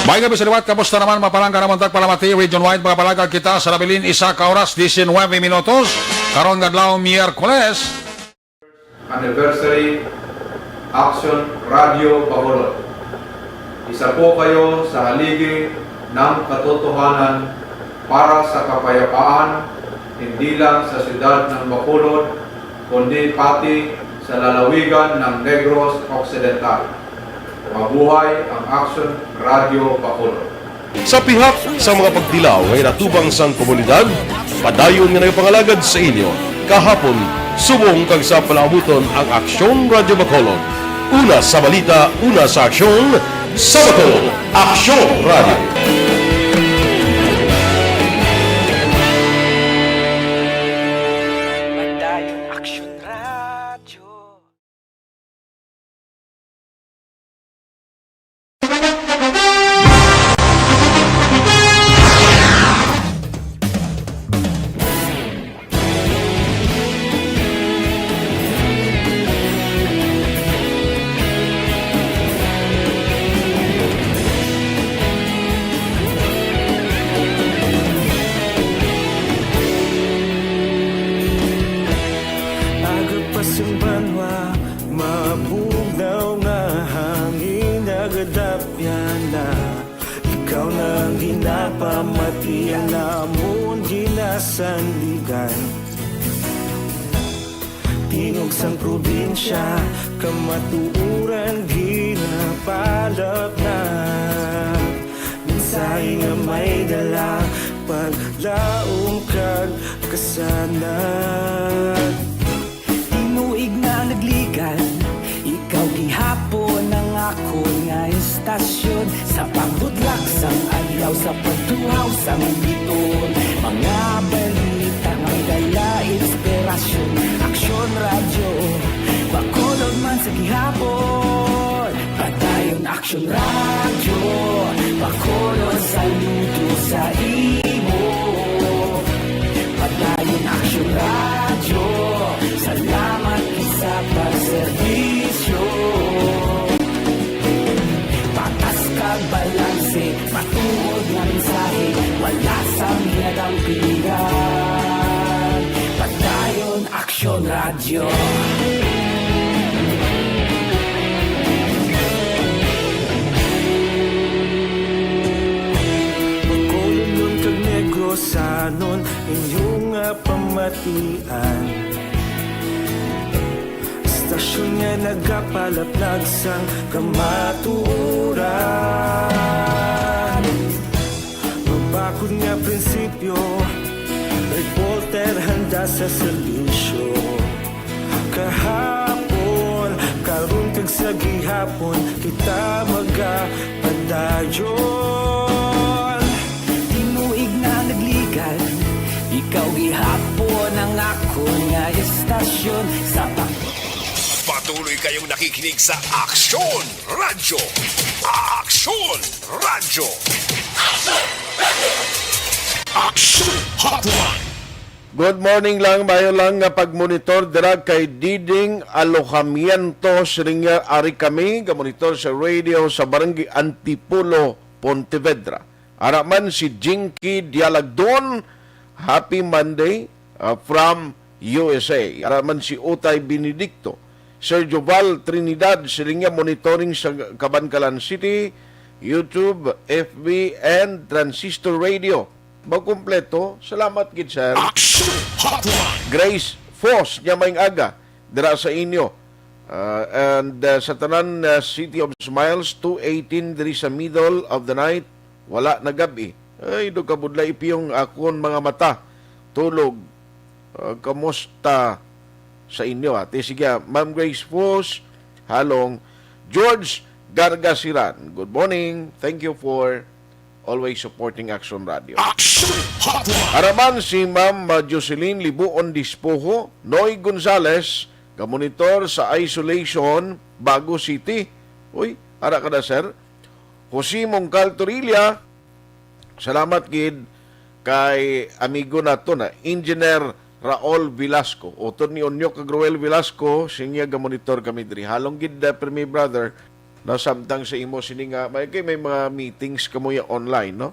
May gabi sa liwat, kamusta naman, mapalangga naman tagpalamati, Region Wide, mga palagad kita sa nabilin, isa ka oras, diecinuebe minutos, karon nga adlaw, Miyerkules. Anniversary Action Radio Bacolod. Isa po kayo sa haligi ng katotohanan para sa kapayapaan, hindi lang sa siyudad ng Bacolod, kundi pati sa lalawigan ng Negros Occidental. Mabuhay ang Action Radio Bacolod. Sa pihak sa mga pagtilaw nga ginatubang sang komunidad, padayon nga nagapangalagad sa inyo kahapon, subong kag sa palaabuton ang Aksyon Radyo Bacolod. Una sa balita, una sa aksyon, sa Bacolod, Aksyon Radyo. Padayon Aksyon Radyo. Kadapyana, ikaw na ang ginapamatian namon ginasandigan. Tingog sang probinsya, kamatuoran ginapalapnag. Mensahe nga may dala, paglaom kag kasanag. Tinuig na nagligan, ikaw gihapon ang akon nga istasyon. Sa pagbudlak sang adlaw, sa pagtuhaw sang biton, mga balita may dala inspirasyon. Aksyon Radyo, Bacolod man sa gihapon. Padayon Aksyon Radyo, Bacolod, saludo sa imo. Padayon Aksyon Radyo, salamat gid sa pagserbisyo. Patas kag balanse, matuod nga mensahe, wala sang hinadampingan. Padayon Aksyon Radyo. Bacolodnon kag Negrosanon, inyo nga pamatian. Istasyon nga nagapalaplag sang kamatuoran. Mabakod nga prinsipyo, reporter handa sa serbisyo. Kahapon, karon kag sa gihapon, kita magapadayon. Tinuig na nagligan, ikaw gihapon ang akon nga istasyon. Sa pa- Patuloy kayong nakikinig sa Aksyon Radyo. Aksyon Radyo. Aksyon Hotline. Good morning lang, maayo lang nga pagmonitor dira kay Diding Alojamiento. Siling niya, ari kami gamonitor sa radio sa Barangay Antipolo, Pontevedra. Ara man si Jinky Dialagdon, happy Monday, uh, from U S A. Ara man si Utay Benedicto. Sir Joval Trinidad, siling niya, monitoring sa Kabankalan City, YouTube, F B, and Transistor Radio. Magkumpleto. Salamat gid, sir. Action Hotline. Grace Foss, niya, maayong aga dira sa inyo. Ah, and, ah, sa tanan, ah, City of Smiles, two eighteen diri sa middle of the night, wala na gab-i. Ay, do kabudlay ipiyong akon mga mata. Tulog. Ah, kamusta sa inyo, ate? Sige, ah, Ma'am Grace Foss, halong George Gargasiran. Good morning. Thank you for always supporting Action Radio. Action Hotline. Ara man si Ma'am, uh, Jocelyn Libuon Dispoho, Noy Gonzales, gamonitor sa isolation, Bago City. Uy, ara ka na, sir. Jose Mongcal Torilla, salamat gid kay amigo nato na, Engineer Raul Velasco. Utod ni Onyok kag Roel Velasco, siya gamonitor kami diri. Halong gid, uh, permi, brother, na samtang sa imo sini nga, may, kay may mga meetings kamo ya online, no?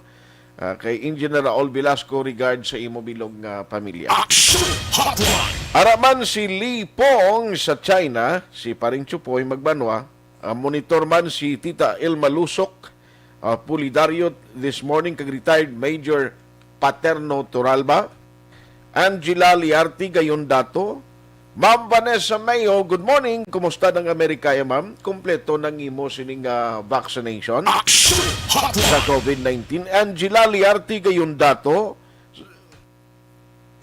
Ah, kay Engineer Raul Velasco, regard sa imo bilog nga pamilya. Action Hotline. Ara man si Lee Pong sa China, si Paring Chupoy Magbanwa, ah, monitor man si Tita Ilma Lusok, ah, Pulidario this morning, kag retired Major Paterno Toralba, Angela Liarte Gayondato, Ma'am Vanessa Mayo, good morning. Kumusta ang Amerikaya, ma'am? Kompleto nang imo sining, ah, vaccination Action Hotline. Sa COVID nineteen? Angela Liarte Gayondato,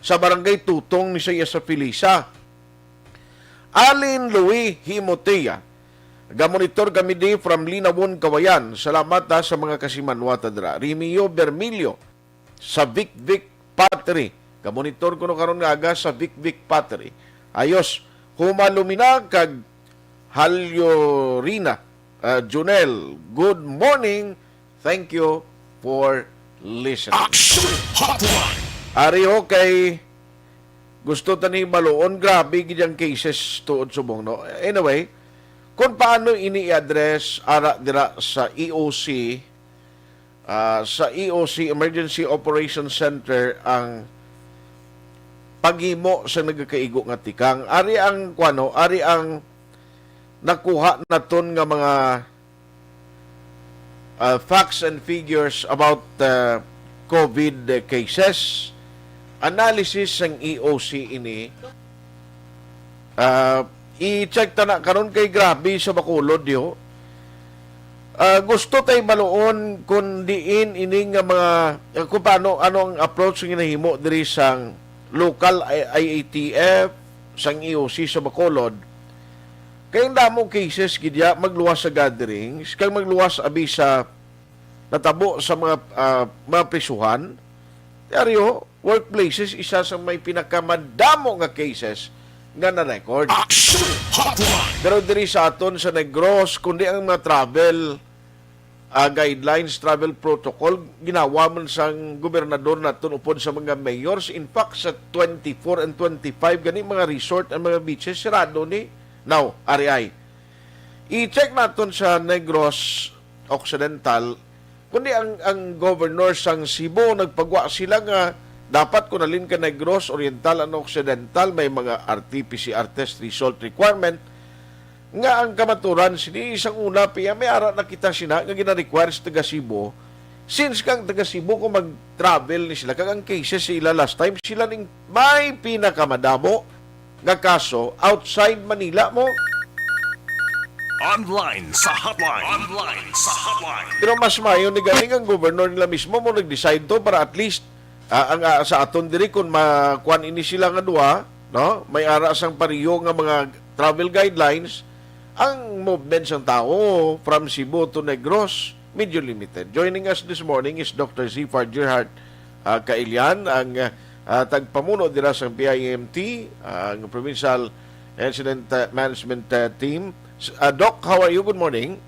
sa Barangay Tutong ni Saya sa Felisa. Alin Louis Himotea, gamonitor kami di from Linawon, Kawayan. Salamat, ha, sa mga kasimanwata dira. Rimio Bermilio, sa Vic Vic Pottery. Gamonitor kuno karon nga aga sa Vic Vic Pottery. Ayos, Huma Lumina kag Halyurina, ah, Junel. Good morning. Thank you for listening. Action Hotline. Ari ho kay gusto ta ni baluon, grabe gid ang cases tuod subong, no? Anyway, kung paano ini i-address ara dira sa E O C, ah, sa E O C, Emergency Operation Center, ang paghimo sa nagakaigo nga tikang. Ari ang, kuwano, ari ang nakuha naton nga mga uh, facts and figures about uh, COVID cases. Analysis sang E O C ini. Uh, i-check ta na karon kay grabe sa Bacolod, yo. Uh, gusto tay baluon kung diin ini nga mga, uh, kung paano, ano ang approach nga nahimo diri sang local I- IATF, sang E O C sa Bacolod. Kay ang damo cases gid ya, magluwas sa gatherings, kag magluwas abi sa natabo sa mga, ah, mga prisuhan. Diaryo, workplaces, isa sa may pinakamadamo nga cases nga na-record. Action Hotline! Pero diri sa aton sa Negros, kundi ang mga travel, ah, guidelines, travel protocol, ginawa man sang gobernador naton upod sa mga mayors. In fact, sa twenty-four and twenty-five, gani mga resort and mga beaches, sirado ni. Now, ari ay, i-check naton sa Negros Occidental, kundi ang, ang governor sang Cebu, nagpagwa sila nga dapat kun halin ka Negros Oriental and Occidental, may mga R T P C R test result requirement, nga ang kamaturan sini isang una, piya may ara na kita sina nga gina-require sa taga Cebu. Since kang taga Cebu, kung mag-travel ni sila, kag ang cases sa ila last time, sila ning may pinakamadamo nga kaso outside Manila mo. Online sa hotline. Online sa hotline. Pero mas mayo ni ganing ang governor nila mismo mo nag-decide to para at least, ah, ang, ah, sa aton diri, kung makuan ini sila nga duha, no? May ara sang pariyo nga mga travel guidelines, ang movement sang tao from Cebu to Negros medyo limited. Joining us this morning is Doctor Zephyr Gerhard, ah, Kailian, ang, ah, tagpamuno dira sa P I M T, ang Provincial Incident, ah, Management, ah, Team. S- ah, Doc, how are you? Good morning.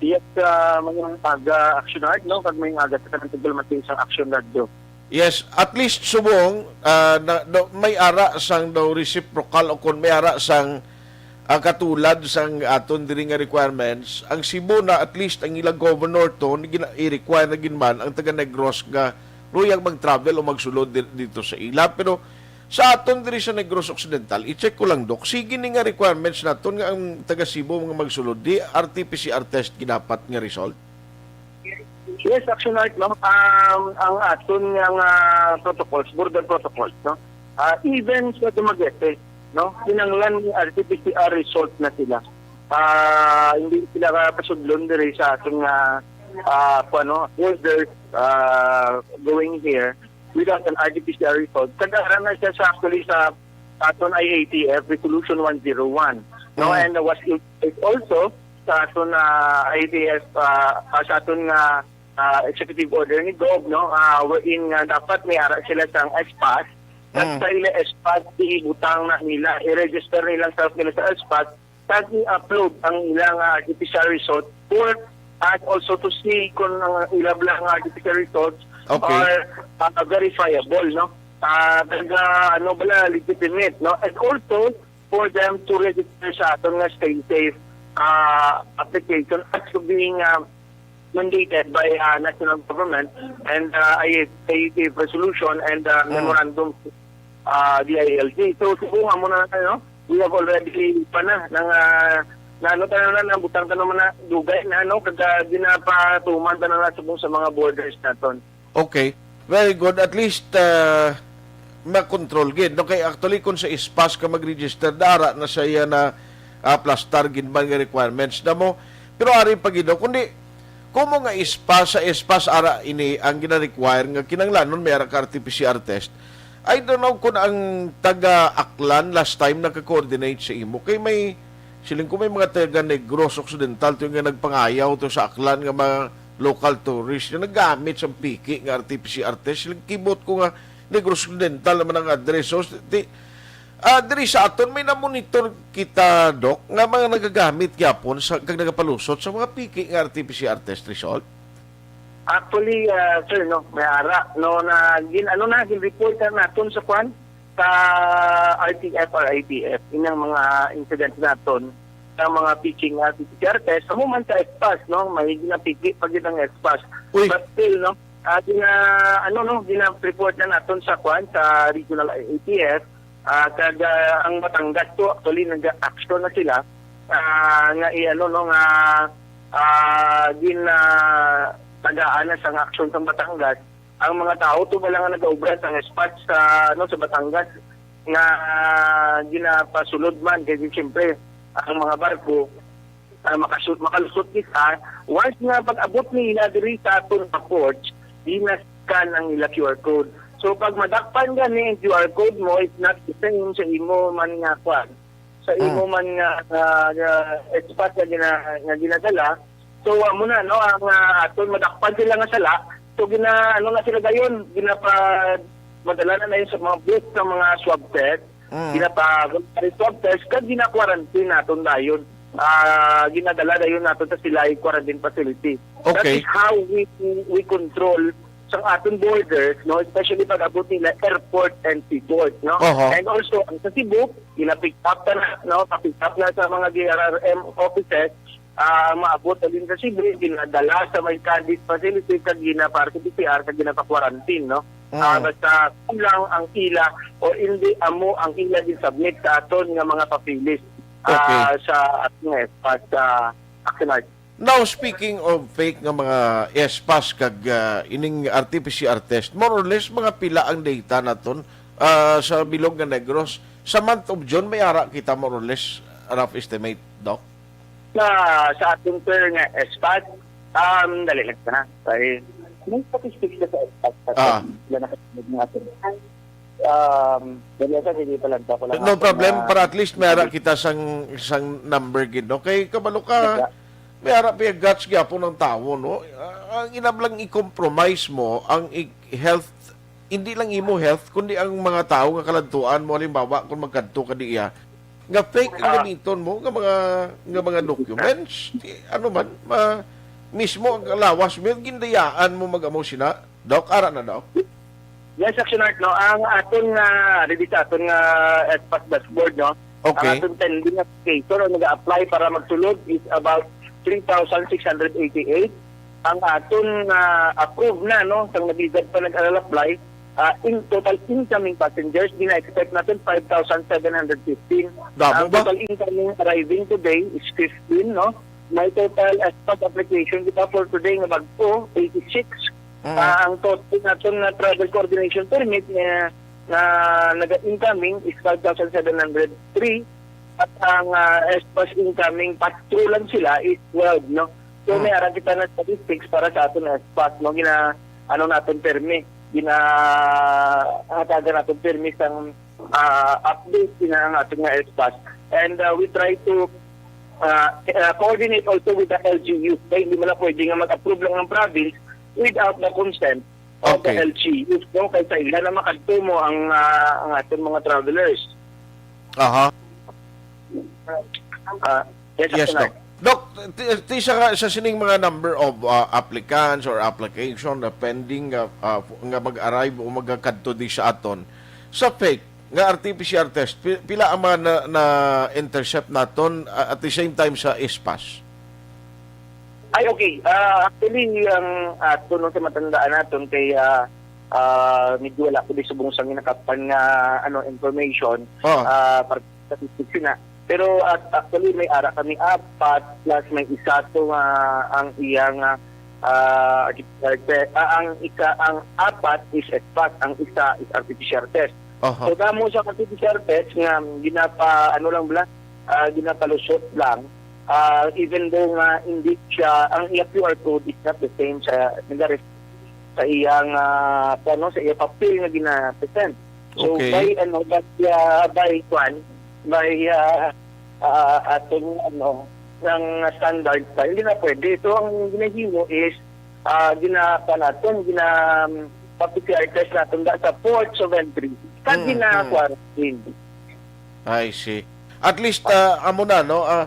Yes, uh, mayong aga, Action Art, no? Kag mayong aga sa kanang tagdulmati sa Action Radio. Yes, at least subong, ah, na, do, may ara sang daw reciprocal o kung may ara sang, ah, katulad sang aton diri nga requirements, ang Cebu na at least ang ilang governor to, ni gina- i-require na gid man ang taga Negros nga luyag mag-travel o magsulod di- dito sa ila. Pero sa aton diri sa Negros Occidental, i-check ko lang, Doc, sige ni nga requirements naton nga ang taga Cebu nga magsulod, di R T P C R test ginapat nga result? Yes, Action Art, no? Um, ang aton nga, nga protocols, border protocols, no? Ah, even sa Dumaguete, no? Kinanglan ni R T P C R result na sila. Ah, hindi sila kapasudlon diri sa aton nga, ah, kuwan, no, borders, ah, going here without an R T P C R result. Kag ara na siya sa, actually, sa aton I A T F Resolution one zero one, no? Mm. And was it also sa aton, ah, I A T F, ah, ah, sa aton nga, ah, executive order ni Gov, no? Ah, wherein nga dapat may ara sila sang S-PaSS. At Mm. sa ila S-PaSS, ibutang na nila, i-register nila self nila sa S-PaSS, kag i-upload ang ilang, ah, R T P C R result or, ah, also to see kung ang ilang mga R T P C R results Okay. are, ah, verifiable, no? Ah, taga, ano bala, legitimate, no? And also, for them to register sa aton nga Stay Safe, ah, application as to being, ah, mandated by, ah, national government and, ah, I A T F resolution and, ah, Mm. memorandum, ah, D I L G. So, subong mo na, ano, we have already pa na, nang, ah, na ano, tayo na, nabutang tayo man na, dugay na, ano, kag, ah, ginapatuman tayo na subong sa mga borders naton. Okay. Very good. At least, ah, makontrol gid, no? Kay actually, kung sa S-PaSS ka mag-register, dara na sa iya na, ah, plastar gid man nga requirements na mo. Pero ari pa gid, no? Kundi, kung mo nga S-PaSS, sa S-PaSS, ara ini ang gina-require nga kinanglanon may ara ka R T P C R test. I don't know kung ang taga Aklan last time naka-coordinate sa imo. Kay may, siling ko may mga taga Negros Occidental to nga nagpangayaw to sa Aklan nga mga local tourist nga naggamit sa piki nga R T P C R test. Siling kibot ko nga Negros Occidental naman ang address. So, di, ah, diri sa aton, may na-monitor kita, Doc, nga mga nagagamit gyapon sa, kag nagapalusot sa mga piki nga R T P C R test result? Actually, ah, sir, no, may ara, no, na gin, ano na, gin-report na naton sa kwan, sa R T F, R I T F, inang mga incidents naton, sa mga picking R T P C R test, sa moment sa S-PaSS, no, may ginapiki pa gid ang S-PaSS. Uy. But still, no, ah, gina, ano, no, gina-report na naton sa kwan, sa regional I A T F, ah, kag, ah, ang Batangas to, actually, nag-action na sila, ah, nga i-, ano, no, nga, ah, ah, ginatagaan na sang aksyon sa Batangas ang mga tao, to ba lang nga nagaobra sa spot sa, ano, sa Batangas nga, ah, ginapasulod man. Kay siyempre, ang mga barko, ah, makasu-, makalusot kita once nga pag-abot nila diri sa aton nga ports, gina-scan ang ila Q R code. So, pag madakpan gani ang Q R code mo, it's not the same sa imo man nga kwan, sa imo Mm. man nga, ah, nga spot nga gina-, nga ginadala. So, amo na, no, ang, ah, aton madakpan sila nga sala. So, gina-, ano na sila dayon, ginapa-, madala na na yun sa mga booth sa mga swab test. Mm. Ginapa-, swab test, kag gina-quarantine naton dayon. Ah, ginadala dayon naton sa Silay quarantine facility. That Okay. is how we, we control sa aton borders, no, especially pag abot nila airport and seaport, no. Oho. And also, ang sa Cebu, gina-pick up na, no, pa-pick up na sa mga D R R M offices, ah, maabot na din sa Cebu, ginadala sa may Cadiz facility, kag ginapa-R T P C R, kag ginapa-quarantine, no. Mm. Ah, basta kulang ang ila o hindi amo ang ila gin-submit sa aton nga mga papeles, Okay. ah, sa aton nga S PAS, ah, Action Art. Now, speaking of fake nga mga S PAS kag, ah, ining R T P C R test, more or less, mga pila ang data naton, ah, sa bilog nga Negros? Sa month of June, may ara kita, more or less, rough estimate, Doc? Na sa aton per nga S PAS, um, dali lang sana. Kay may statistics na sa S PAS. Ah. Wala na kasi natin. Um, dali lang, hindi pa lang. Ako lang No ako problem, na para at least may ara kita sang, sang number gid, no? Kay kabalo ka, Wala. may ara pa yung guts gyapon ng tao, no? Ah, ang inablang i-compromise mo ang i-, health, hindi lang imo health, kundi ang mga tao nga kaladtuan mo, halimbawa, kung magkadto ka diya, nga fake ang Ah. gamiton mo, nga mga, nga mga documents, di, ano man, ma-, mismo ang lawas mo, gindayaan mo mag-amo sina. Doc, ara na, Doc. Yes, Action Art, no? Ang aton nga, ready sa aton nga S PAS dashboard, no? Okay. Ang aton pending application o nag-a-apply para magsulod is about three thousand six hundred eighty-eight. Ang aton nga approved na, no? Sang nagligad pa nag-apply, ah, in total incoming passengers, gina-expect natin five thousand seven hundred fifteen. Damo Ang ba? total incoming arriving today is fifteen, no? May total S PAS application kita for today nga bag-o, eighty-six. Mm. Ah, ang total naton nga travel coordination permit nga, nga naga-incoming is five thousand seven hundred three, at ang, ah, S PAS incoming pass-through lang sila is twelve, no? So, Mm. may ara kita na statistics para sa aton S PAS, no? Gina-, ano naton permi, gina-, hatagan naton permi sang, ah, update sina ang aton nga S PAS. And, ah, we try to, ah, ah, coordinate also with the L G U. Kaya hindi mo lang pwede nga mag-approve lang ng province without the consent of the Okay. L G U, no? Kay sa ila na makadto mo ang, ah, ang aton mga travelers. Aha. Ah, yes, Yes, Action Doc. Art. Doc, ti, ti sa, sa sining mga number of, ah, applicants or application na pending, ah, ah, nga mag-arrive o magakadto di sa aton, sa fake nga R T P C R test, pi-, pila ang mga na, na-intercept naton, ah, at the same time sa S PAS? Ay, okay. Ah, actually, ang aton, no, sa matandaan naton kay, ah, ah, medyo wala ko di subong sa ginakapan nga, ano, information, Oh. ah, para sa statistics na. Pero at, actually, may ara kami apat plus may isa to nga ang iya nga, ah, ah, ang ika-, ang apat is S PAS, ang isa is R T P C R test. Aha. So, damo sa R T P C R test nga ginapa-, ano lang bala, ah, ginapalusot lang. Ah, even though nga hindi siya, ang iya Q R code is not the same sa, nagare-, sa iyang, ah, ano, sa iya papel nga gina-present. So, Okay. by, ano, by, ah, by, kwan, by, ah, ah, aton, ano, ng standard pa, hindi na pwede. So, ang ginahimo is, ah, gina-, pa naton, gina-, pa-P C R test naton da sa ports of entry. Kag Mm, mm. gina-quarantine. I see. At least, ah, amo na, no? Ah,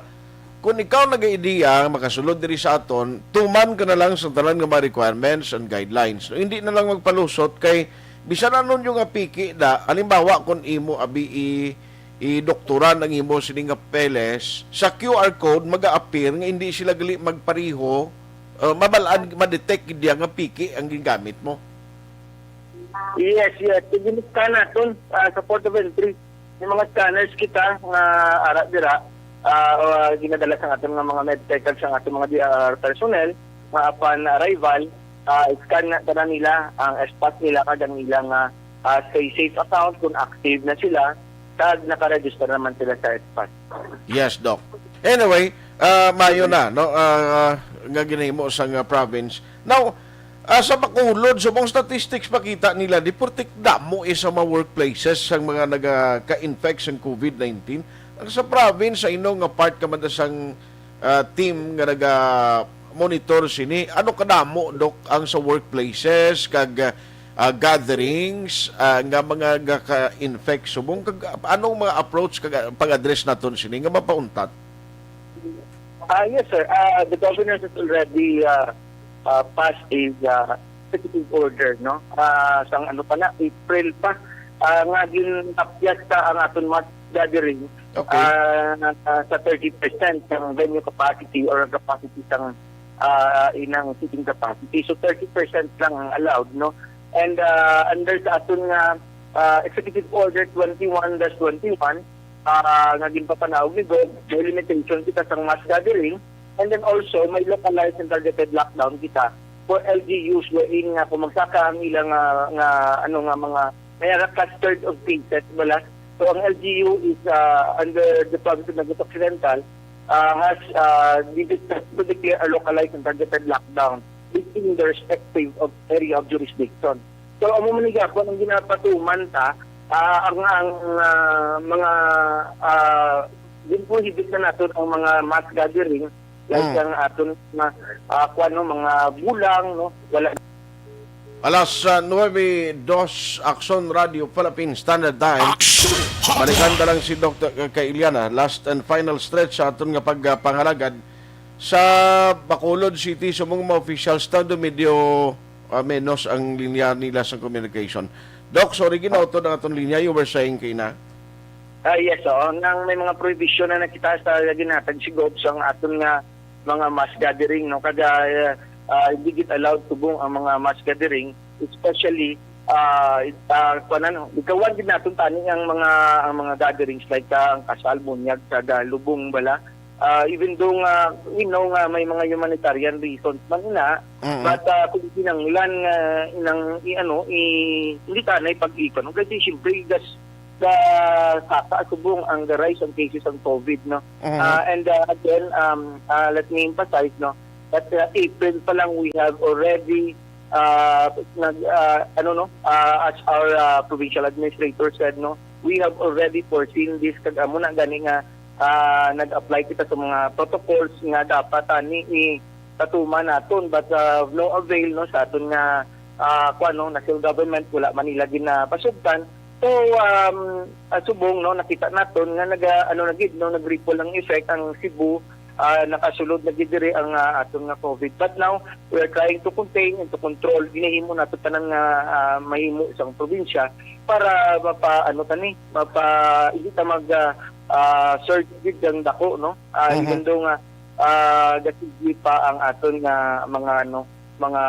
kung ikaw nag-idea, makasulod diri sa aton, tuman ka na lang sa tanan nga mga requirements and guidelines. No? Hindi na lang magpalusot kay bisan ano nyo nga piki da, halimbawa kung imo abi i, i-doktoran ang imo sini nga papeles, sa Q R code mag-a-appear nga hindi sila gali magpariho, ah, mabalaan, ma-detect gid niya nga piki ang gingamit mo. Yes, yes. Sige, scan naton, ah, sa port of entry. May mga scanners kita nga ara dira, ah, ah, ginadala sa aton nga mga medtech kag sa aton mga D R R personnel. nga upon arrival, ah, scan na tanan nila ang S-PaSS nila kag ang ilang, ah, ah, SafeSafe account kung active na sila, kag naka-register naman sila sa S-PaSS. Yes, Doc. Anyway, ah, mayo na, no, ah, nga ginahimo sang, ah, province. Now, ah, sa Bacolod, subong statistics pakita nila, di purtik damo, eh, sa mga workplaces sang mga nagaka-infect sang COVID nineteen. Ang sa province, sa ino nga part ka man sang, ah, team nga naga-monitor sini, ano kadamo, Doc, ang sa workplaces kag, ah, gatherings, ah, nga mga gaka-infect subong, kag anong mga approach kag, ah, pag-address naton sini nga mapauntat? Ah, yes, sir. Ah, the governor has already, ah, ah, passed a, ah, executive order, no? Ah, sang ano pa na, April pa, ah, nga ginapyas ta ang aton mass gathering, Okay. ah, ah, sa thirty percent sang venue capacity or capacity sang, ah, inang seating capacity. So, thirty percent lang ang allowed, no? And, ah, under sa aton nga, ah, Executive Order twenty-one dash twenty-one, ah, nga ginpapanaog ni Gov, may limitation kita sang mass gathering, and then also may localized and targeted lockdown kita for L G Us wherein nga kung magsaka ang ilang, ah, nga, ano, nga mga may clustered of cases, wala. So ang L G U is, ah, under the province of Negros Occidental, ah, has, ah, de-, to declare a localized and targeted lockdown within the respective of area of jurisdiction. So, amo man ni gihapon ang ginapatuman ta, ah, ang, ang, ah, mga, ah, ginprohibit na naton ang mga mass gathering, like Mm. ang aton mga, ah, kuwan, no, mga bulang, no, wala. Alas, ah, nuebe dos, Aksyon Radio Philippine Standard Time. Aksyon! Balikan ta lang si Doctor Ka-, Kailiana. Last and final stretch sa aton nga pagpangalagad sa Bacolod City, subong mga officials, tando medyo, ah, menos ang linya nila sa communication. Doc, sorry, ginautod ang aton linya. You were saying, Kina? Ah, yes, oo. Nang may mga prohibition na nakita sa ginhatag si Gov sa aton nga mga mass gathering, no? Kada, ah, hindi gid allowed subong ang mga mass gathering, especially, ah, ah, kuwan, ano, ikawan gid naton tani ang mga, ang mga gatherings like, ah, ang kasal, bunyag, kada lubong bala. Ah, even though nga we know nga may mga humanitarian reasons man ina, Mm. but, ah, kung kinahanglan nga inang i-, ano, i-, hindi tanay pag-ikon. Kasi siyempre, gas, ga-, saka subong ang the rise ang cases ang COVID, no? Mm. Ah, and, ah, again, um, ah, let me emphasize, no, that, ah, April pa lang we have already, ah, nag, ah, ano, no, ah, as our, ah, provincial administrator said, no, we have already foreseen this, kag amo na gani nga, ah, nag-apply kita sa mga protocols nga dapat ani i-, patuman naton, but, ah, no avail, no, sa aton nga, ah, kuwan, no, national government, wala man nila ginapasugtan. So, um, ah, subong, no, nakita naton nga naga-, ano na gid, no, nag-ripple ang effect ang Cebu, ah, nakasulod na gid diri ang, ah, aton nga COVID. But now, we are trying to contain and to control. Ginahimo nato tanan nga, ah, mahimo sang probinsya para mapa-, ano ta ni, mapa-, hindi ta mag, ah, ah, surge gid ang dako, no? Ah, Mhm. Even though nga, ah, gasigi pa ang aton nga mga, ano, mga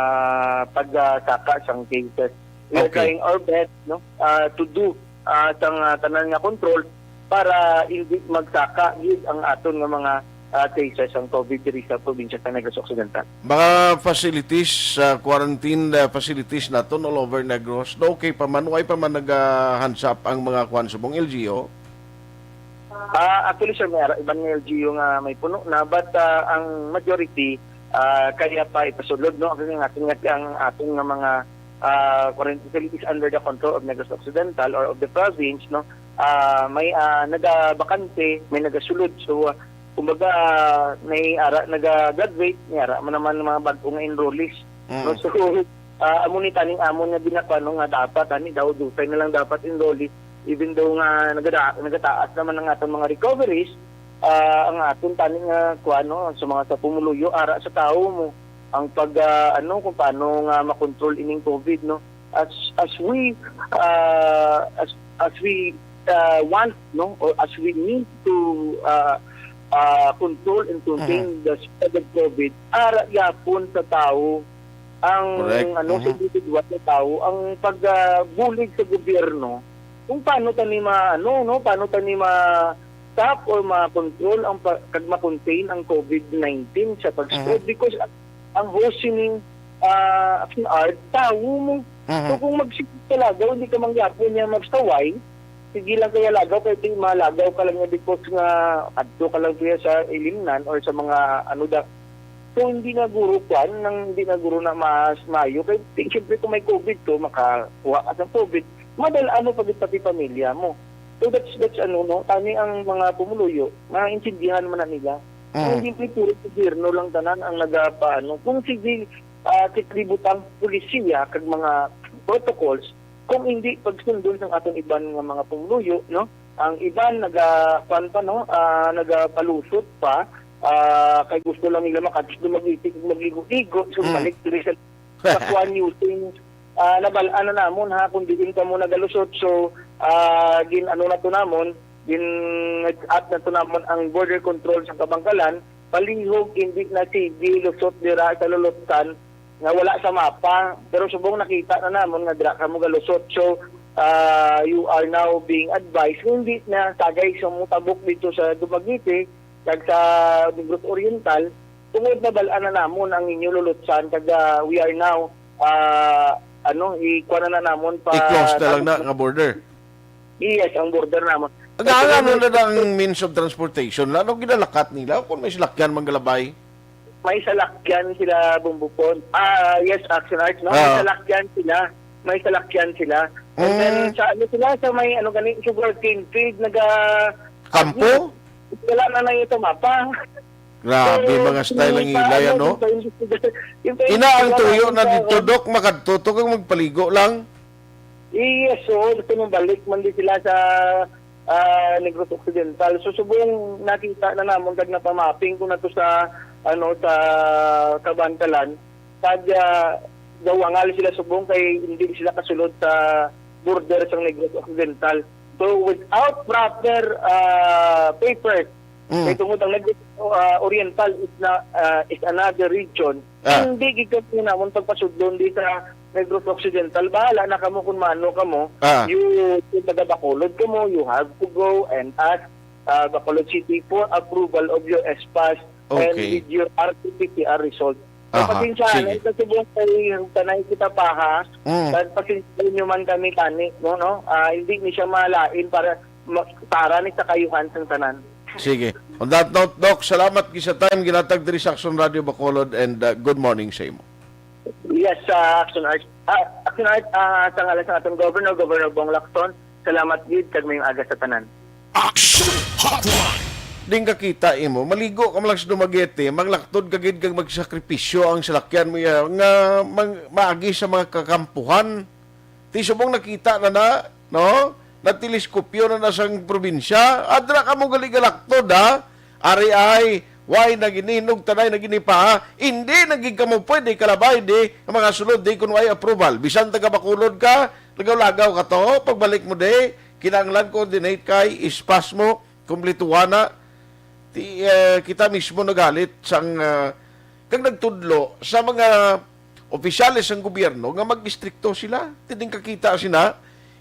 pagsaka sang cases. We are Okay. trying our best, no, ah, to do, ah, sang, ah, tanan nga control para hindi magsaka gid ang aton nga mga, ah, cases ang COVID diri sa probinsya sa Negros Occidental. Mga facilities, ah, quarantine, ah, facilities naton all over Negros, no, okay pa man, way pa man nag, ah, hands up ang mga kuwan subong L G U? Ah, actually, sir, may ara iban nga L G U nga may puno na, but, ah, ang majority, ah, kaya pa ipasulod, no? Kasi nga, atin nga, ang aton nga mga, ah, quarantine facilities under the control of Negros Occidental or of the province, no? Ah, may, ah, nagabakante, may nagasulod. So, ah, kumbaga, ah, may ara naga-graduate, may ara man naman mga bag-o nga enrollees, no? Mm. So, ah, amo ni taning amon nga ginakuan, no, nga dapat, ani, daw dusay na lang dapat enrollees, even though nga nagada-, nagataas naman ang aton mga recoveries, ah, ang aton tani nga kuan, no, sa mga sa pumuluyo, ara sa tawo mo ang pag, ah, ano, kung paano nga makontrol ining COVID, no. As, as we, ah, as, as we, ah, want, no, or as we need to, ah, ah, control and contain Mhm. the spread of COVID, ara gyapon sa tawo ang, Correct. ano, sa Mhm. individual na tawo, ang pagbulig sa gobyerno kung paano tani ma-, ano, no, paano tani ma-stop or ma-control ang pa-, kag ma-contain ang COVID nineteen sa pag-spread. Mhm. Because, ah, ang host sining, ah, action art, tawo mo. Mhm. So, kung magsigig ka lagaw, hindi ka mangyapon niya magstaway, sige lang kaya lagaw, kay di malagaw ka lang niya because nga adto ka lang siya sa ilimnan or sa mga ano da. So, hindi na guro kwan, nang hindi na guro na mas maayo. Kay, di, siyempre, kung may covid ko, makakuha ka sa covid, madal-an mo pati, pati pamilya mo. So, that's, that's ano, no? Tani ang mga pumuluyo, maintindihan man na nila. Mm. Hindi may puro gobyerno lang tanan ang nagapaano. Kung sige, ah, kita libutang polisiya kag mga protocols, kung hindi pagsundon sang aton iban nga mga pumuluyo, no? Ang iban naga, kwan pa, no? Ah, nagapalusot pa, ah, kay gusto lang nila makadto sa Dumaguete, magligo-ligo, so Mm. balik diri sa, sa kwan using, ah, nabal-an na namon, ha, kung diin kamo nagalusot. So, ah, gin-ano na to namon, gin-up na to namon ang border control sa Kabankalan, palihog, hindi na sige lusot dira sa Lolotsan nga wala sa mapa. Pero subong nakita na namon nga dira kamo galusot. So, ah, you are now being advised nga hindi na tagay sa mutabok dito sa Dumaguete kag sa Negros Oriental, tungod nabal-an na namon ang inyo Lolotsan, kag, ah, we are now, ah, ano, ikuha na, na namon pa I-close na lang na nga border. Yes, ang border namon. Ang, ang ano na lang means of transportation? Ano ginalakat nila? Kung may salakyan, manggalabay? May salakyan sila, Bumbupon. Ah, yes, Action Arts, no? May Ah. salakyan sila. May salakyan sila. And then, Mm. sa ano sila, sa may ano gani, sugarcane field, naga-, Kampo? Wala na lang ito mapa. Grabe, So, mga style ang yung pa-, hilay, ano, ano? yung pa-, yung pa-, yung pa-, Ina ang yung tuyo na pa-, dito, Doc, makadto to kag magpaligo lang. Yes, so, gusto mong balik man din sila sa, ah, Negros Occidental. So, subong nakita na namon kag napamapping ko na to sa, ano, sa Kabankalan. Kag, ah, gawangal sila subong kay hindi sila kasulod sa border sa Negros Occidental. So, without proper, ah, papers, Mm. kay tungod ang Negros, ah, Oriental is na, ah, is another region, Ah. hindi gid kami namon pagpasudlon di sa Negros Occidental. Bahala na kamo kung maano kamo. Ah. You, kung taga Bacolod kamo, you have to go and ask, ah, Bacolod City for approval of your S-PASS and Okay. with your R T P C R result. So, Aha, pasensya na, sige. Kasi buong kay tanay kita pa, ha? Mm. Kag pasensya nyo man kami, tani, no, no? Ah, hindi ni siya malain para ma-, para ni sa kayuhan sang tanan. Sige. On that note, Doc, salamat gid sa time ginatag diri sa Action Radio Bacolod, and, uh, good morning sa imo. Yes, uh, Action Art. Ah, Action Art, ah, sa ngalan sa atong Governor, Governor Bong Lacson, salamat gid kag mayong aga sa tanan. Action Hotline. Ding kakita imo, maligo ka man lang sa Dumaguete, manglaktod ka gid kag magsakripisyo ang salakyan mo, ya, nga mang-, maagi sa mga kakampuhan. Ti subong nakita na na, no? Natileskopyo na na sang probinsya. Adra ka mo gali galaktod, ha? Ari ay, way na gini, nugtanay na gini pa, ha? Hindi na gid kamo pwede kalabay di ang mga sulod di kun way approval. Bisan taga Bacolod ka, lagaw-lagaw ka to, pagbalik mo di, kinahanglan coordinate kay S-PASS mo, kumplituhan na. Ti, eh, kita mismo nagalit sang, ah, kag nagtudlo sa mga opisyales sang gobyerno nga mag-istrikto sila. Ti ding kakita sina,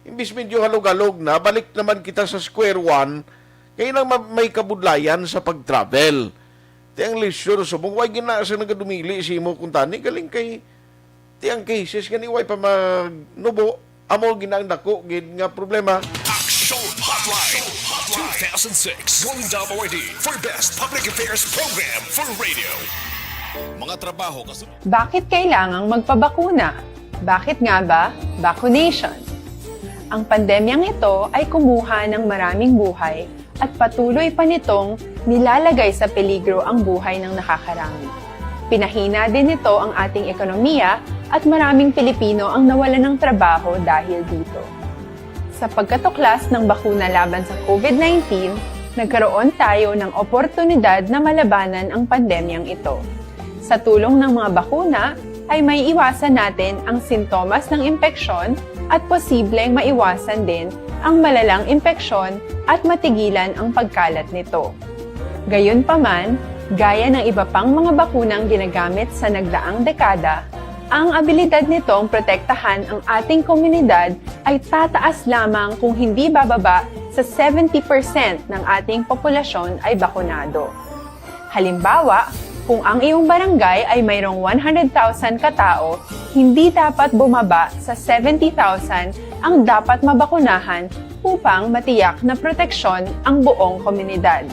imbis medyo halog-halog na, balik naman kita sa square one, kay nang ma-, may kabudlayan sa pag-travel. Ti ang leisure subong, way gina sa nagadumili si imo kuntani, galing kay ti ang cases gani way pa magnubo, amo gina ang dako gid nga problema. Action Hotline two thousand six Golden Dome Awardee for Best Public Affairs Program for Radio. Mga trabaho kasunod. Bakit kailangang magpabakuna? Bakit nga ba vaccination? Ang pandemyang ito ay kumuha ng maraming buhay at patuloy pa nitong nilalagay sa peligro ang buhay ng nakakarami. Pinahina din nito ang ating ekonomiya at maraming Pilipino ang nawalan ng trabaho dahil dito. Sa pagkatuklas ng bakuna laban sa COVID nineteen, nagkaroon tayo ng oportunidad na malabanan ang pandemyang ito. Sa tulong ng mga bakuna, ay maiiwasan natin ang sintomas ng impeksyon at posibleng maiwasan din ang malalang impeksyon at matigilan ang pagkalat nito. Gayunpaman, gaya ng iba pang mga bakunang ginagamit sa nagdaang dekada, ang abilidad nitong protektahan ang ating komunidad ay tataas lamang kung hindi bababa sa seventy percent ng ating populasyon ay bakunado. Halimbawa, Kung ang iyong barangay ay mayroong one hundred thousand ka tawo, hindi dapat bumaba sa seventy thousand ang dapat mabakunahan upang matiyak na proteksyon ang buong komunidad.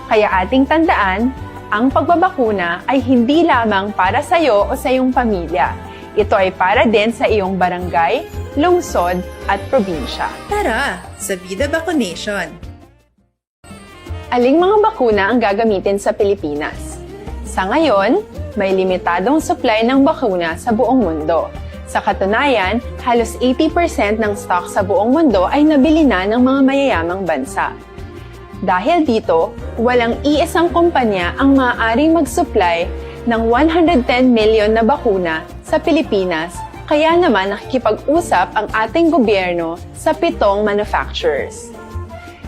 Kaya ating tandaan, ang pagbabakuna ay hindi lamang para sa iyo o sa iyong pamilya. Ito ay para din sa iyong barangay, lungsod, at probinsya. Tara, sa Vida Vaccination! Aling mga bakuna ang gagamitin sa Pilipinas? Sa ngayon, may limitadong supply ng bakuna sa buong mundo. Sa katunayan, halos eighty percent ng stock sa buong mundo ay nabili na ng mga mayayamang bansa. Dahil dito, walang iisang kumpanya ang maaaring mag-supply ng one hundred ten million na bakuna sa Pilipinas, kaya naman nakikipag-usap ang ating gobyerno sa pitong manufacturers.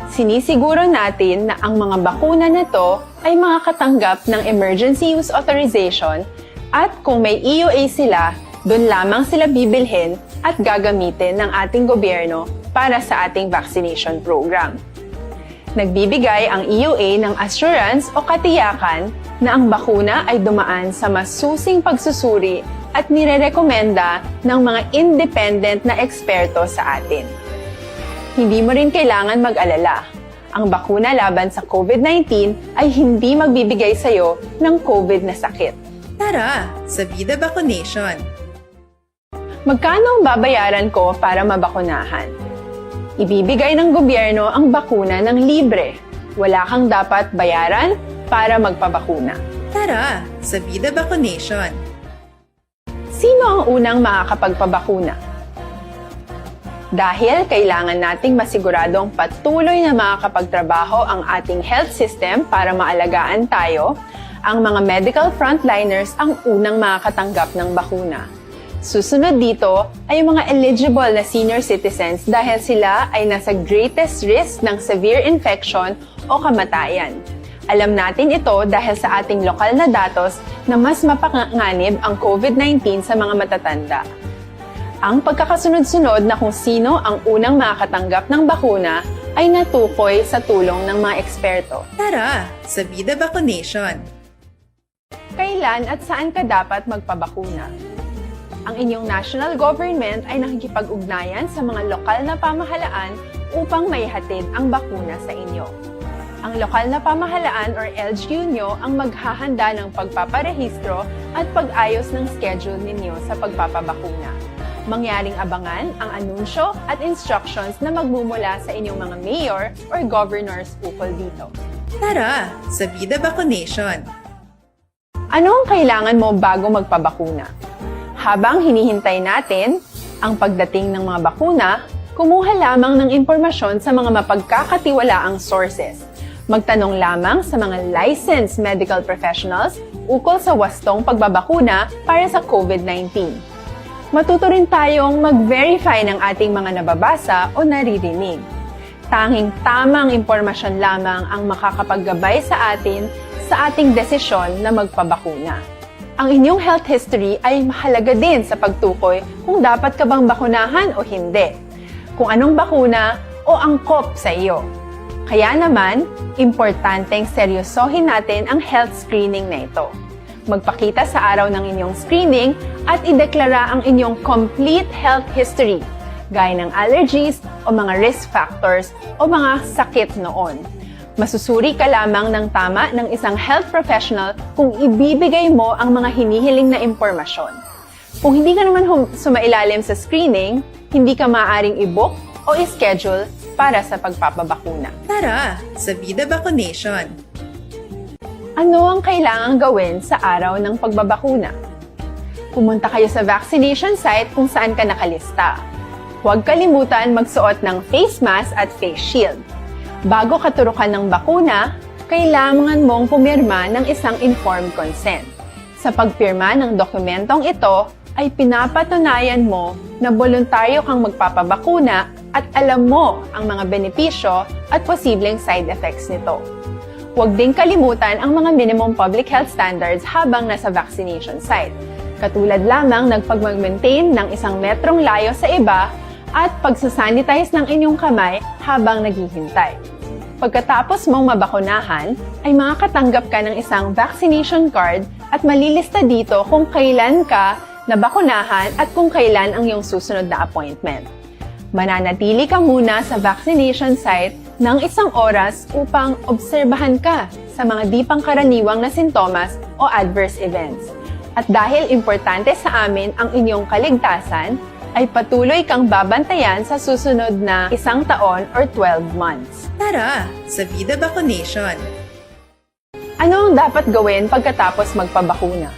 Sinisiguro natin na ang mga bakuna na to ay makakatanggap ng emergency use authorization, at kung may E U A sila, doon lamang sila bibilhin at gagamitin ng ating gobyerno para sa ating vaccination program. Nagbibigay ang E U A ng assurance o katiyakan na ang bakuna ay dumaan sa masusing pagsusuri at nirerekomenda ng mga independent na eksperto sa atin. Hindi mo rin kailangan mag-alala. Ang bakuna laban sa COVID nineteen ay hindi magbibigay sa iyo ng COVID na sakit. Tara, sa Vida Vaccination! Magkano ang babayaran ko para mabakunahan? Ibibigay ng gobyerno ang bakuna ng libre. Wala kang dapat bayaran para magpabakuna. Tara, sa Vida Vaccination! Sino ang unang makakapagpabakuna? Dahil kailangan nating masiguradong patuloy na makakapagtrabaho ang ating health system para maalagaan tayo, ang mga medical frontliners ang unang makakatanggap ng bakuna. Susunod dito ay ang mga eligible na senior citizens dahil sila ay nasa greatest risk ng severe infection o kamatayan. Alam natin ito dahil sa ating lokal na datos na mas mapanganib ang COVID nineteen sa mga matatanda. Ang pagkakasunod-sunod na kung sino ang unang makakatanggap ng bakuna ay natukoy sa tulong ng mga eksperto. Tara, sa Vida Vaccination! Kailan at saan ka dapat magpabakuna? Ang inyong national government ay nakikipag-ugnayan sa mga lokal na pamahalaan upang maihatid ang bakuna sa inyo. Ang lokal na pamahalaan or L G U nyo ang maghahanda ng pagpaparehistro at pag-ayos ng schedule ninyo sa pagpapabakuna. Mangyaring abangan ang anunsyo at instructions na magmumula sa inyong mga mayor or governors ukol dito. Tara, sa Vida Vaccination! Ano ang kailangan mo bago magpabakuna? Habang hinihintay natin ang pagdating ng mga bakuna, kumuha lamang ng impormasyon sa mga mapagkakatiwalaang sources. Magtanong lamang sa mga licensed medical professionals ukol sa wastong pagbabakuna para sa COVID nineteen. Matuto rin tayong mag-verify ng ating mga nababasa o naririnig. Tanging tamang impormasyon lamang ang makakapaggabay sa atin sa ating desisyon na magpabakuna. Ang inyong health history ay mahalaga din sa pagtukoy kung dapat ka bang bakunahan o hindi, kung anong bakuna o angkop sa iyo. Kaya naman, importanteng seryosohin natin ang health screening na ito. Magpakita sa araw ng inyong screening at ideklara ang inyong complete health history, gaya ng allergies o mga risk factors o mga sakit noon. Masusuri ka lamang ng tama ng isang health professional kung ibibigay mo ang mga hinihiling na impormasyon. Kung hindi ka naman hum- sumailalim sa screening, hindi ka maaaring i-book o i-schedule para sa pagpapabakuna. Tara, sa Vida Vaccination! Ano ang kailangang gawin sa araw ng pagbabakuna? Pumunta kayo sa vaccination site kung saan ka nakalista. Huwag kalimutan magsuot ng face mask at face shield. Bago katurukan ng bakuna, kailangan mong pumirma ng isang informed consent. Sa pagpirma ng dokumentong ito, ay pinapatunayan mo na boluntaryo kang magpapabakuna at alam mo ang mga benepisyo at posibleng side effects nito. Huwag ding kalimutan ang mga minimum public health standards habang nasa vaccination site, katulad lamang ng pagmag-maintain ng isang metrong layo sa iba at pagsasanitize ng inyong kamay habang naghihintay. Pagkatapos mong mabakunahan, ay makakatanggap ka ng isang vaccination card at malilista dito kung kailan ka nabakunahan at kung kailan ang iyong susunod na appointment. Mananatili ka muna sa vaccination site ng isang oras upang obserbahan ka sa mga di pangkaraniwang na sintomas o adverse events. At dahil importante sa amin ang inyong kaligtasan, ay patuloy kang babantayan sa susunod na isang taon or twelve months. Tara sa Vida Vaccination! Ano ang dapat gawin pagkatapos magpabakuna?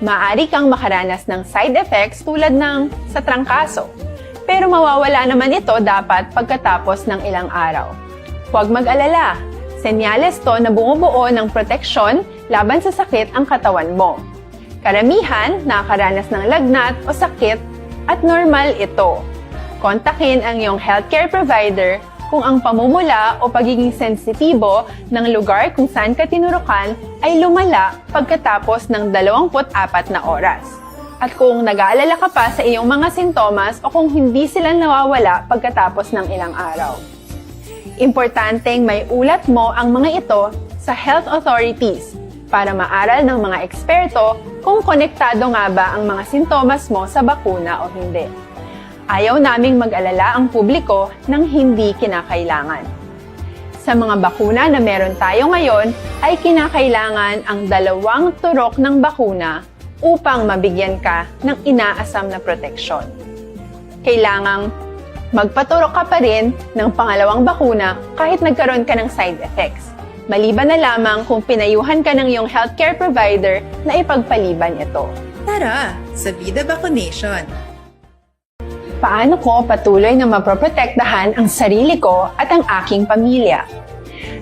Maaari kang makaranas ng side effects tulad ng sa trangkaso, pero mawawala naman ito dapat pagkatapos ng ilang araw. Huwag mag-alala, senyales to na bumubuo ng proteksyon laban sa sakit ang katawan mo. Karamihan nakakaranas ng lagnat o sakit at normal ito. Kontakin ang iyong healthcare provider kung ang pamumula o pagiging sensitibo ng lugar kung saan ka tinurukan ay lumala pagkatapos ng dalawampu't apat na oras. At kung nag-aalala ka pa sa iyong mga sintomas o kung hindi sila nawawala pagkatapos ng ilang araw. Importanteng maiulat mo ang mga ito sa health authorities para maaral ng mga eksperto kung konektado nga ba ang mga sintomas mo sa bakuna o hindi. Ayaw naming mag-alala ang publiko ng hindi kinakailangan. Sa mga bakuna na meron tayo ngayon, ay kinakailangan ang dalawang turok ng bakuna upang mabigyan ka ng inaasam na proteksyon. Kailangang magpaturok ka pa rin ng pangalawang bakuna kahit nagkaroon ka ng side effects, maliban na lamang kung pinayuhan ka ng iyong healthcare provider na ipagpaliban ito. Tara sa Vida Vaccination! Paano ko patuloy na maproprotektahan ang sarili ko at ang aking pamilya?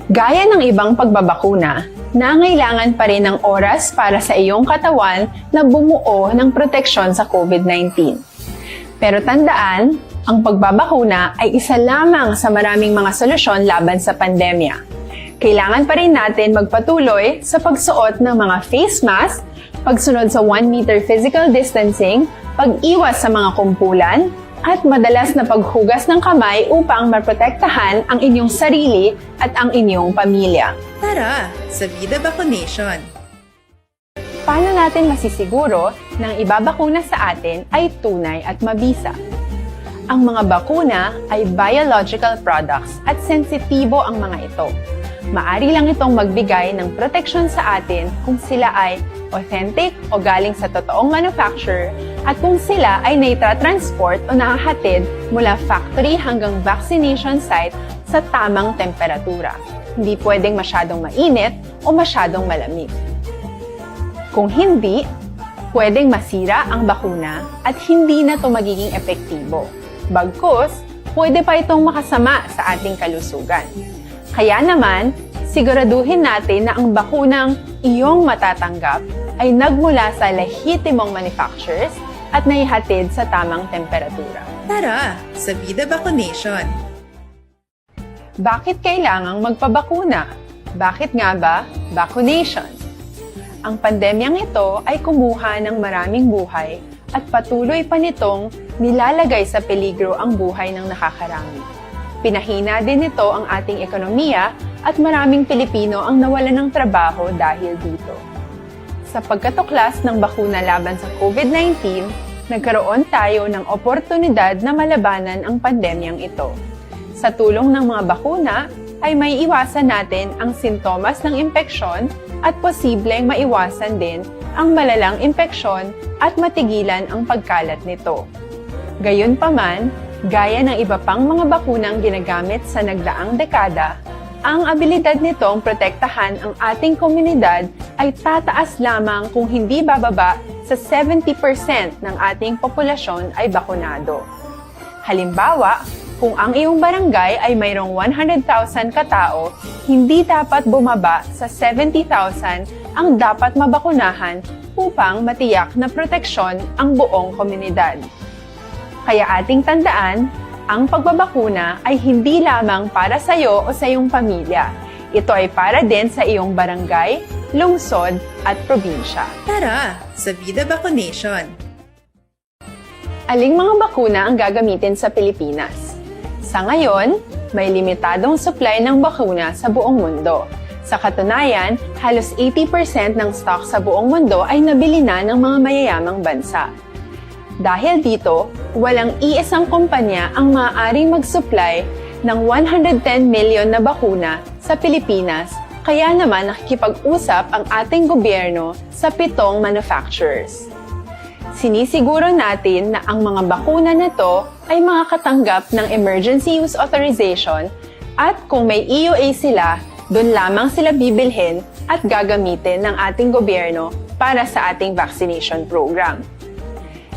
Gaya ng ibang pagbabakuna, nangailangan pa rin ng oras para sa iyong katawan na bumuo ng proteksyon sa COVID nineteen. Pero tandaan, ang pagbabakuna ay isa lamang sa maraming mga solusyon laban sa pandemya. Kailangan pa rin natin magpatuloy sa pagsuot ng mga face mask, pagsunod sa one meter physical distancing, pag-iwas sa mga kumpulan, at madalas na paghugas ng kamay upang maprotektahan ang inyong sarili at ang inyong pamilya. Tara sa Vida Vaccination! Paano natin masisiguro na ang ibabakuna sa atin ay tunay at mabisa? Ang mga bakuna ay biological products at sensitibo ang mga ito. Maari lang itong magbigay ng proteksyon sa atin kung sila ay authentic o galing sa totoong manufacturer at kung sila ay naitra-transport o nahahatid mula factory hanggang vaccination site sa tamang temperatura. Hindi pwedeng masyadong mainit o masyadong malamig. Kung hindi, pwedeng masira ang bakuna at hindi na ito magiging epektibo. Bagkus, pwede pa itong makasama sa ating kalusugan. Kaya naman, siguraduhin natin na ang bakunang iyong matatanggap ay nagmula sa lehitimong manufacturers at naihatid sa tamang temperatura. Tara sa Vida Vaccination! Bakit kailangang magpabakuna? Bakit nga ba vaccination? Ang pandemyang ito ay kumuha ng maraming buhay at patuloy pa nitong nilalagay sa peligro ang buhay ng nakakarami. Pinahina din nito ang ating ekonomiya at maraming Pilipino ang nawalan ng trabaho dahil dito. Sa pagkatuklas ng bakuna laban sa COVID nineteen, nagkaroon tayo ng oportunidad na malabanan ang pandemyang ito. Sa tulong ng mga bakuna, ay maiiwasan natin ang sintomas ng impeksyon at posibleng maiwasan din ang malalang impeksyon at matigilan ang pagkalat nito. Gayunpaman, gaya ng iba pang mga bakunang ginagamit sa nagdaang dekada, ang abilidad nitong protektahan ang ating komunidad ay tataas lamang kung hindi bababa sa seventy percent ng ating populasyon ay bakunado. Halimbawa, kung ang iyong barangay ay mayroong one hundred thousand katao, hindi dapat bumaba sa seventy thousand ang dapat mabakunahan upang matiyak na proteksyon ang buong komunidad. Kaya ating tandaan, ang pagbabakuna ay hindi lamang para sa iyo o sa iyong pamilya. Ito ay para din sa iyong barangay, lungsod, at probinsya. Tara sa Vida Vaccination! Aling mga bakuna ang gagamitin sa Pilipinas? Sa ngayon, May limitadong supply ng bakuna sa buong mundo. Sa katunayan, halos eighty percent ng stock sa buong mundo ay nabili na ng mga mayayamang bansa. Dahil dito, walang iisang kumpanya ang maaaring mag-supply ng one hundred ten million na bakuna sa Pilipinas, kaya naman nakikipag-usap ang ating gobyerno sa pitong manufacturers. Sinisiguro natin na ang mga bakuna na to ay makakatanggap ng emergency use authorization, at kung may E U A sila, doon lamang sila bibilhin at gagamitin ng ating gobyerno para sa ating vaccination program.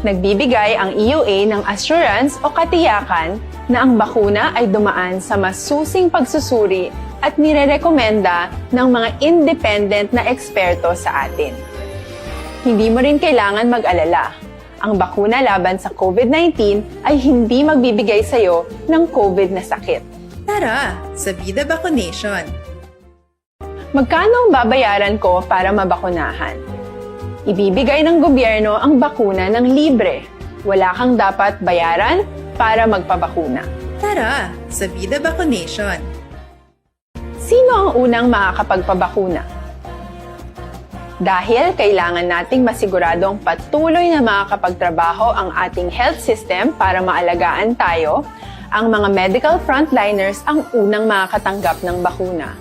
Nagbibigay ang E U A ng assurance o katiyakan na ang bakuna ay dumaan sa masusing pagsusuri at nirerekomenda ng mga independent na eksperto sa atin. Hindi mo rin kailangan mag-alala. Ang bakuna laban sa COVID nineteen ay hindi magbibigay sa iyo ng COVID na sakit. Tara sa Vida Vaccination! Magkano ang babayaran ko para mabakunahan? Ibibigay ng gobyerno ang bakuna ng libre. Wala kang dapat bayaran para magpabakuna. Tara sa Vida Vaccination! Sino ang unang makakapagpabakuna? Dahil kailangan nating masiguradong patuloy na makakapagtrabaho ang ating health system para maalagaan tayo, ang mga medical frontliners ang unang makakatanggap ng bakuna.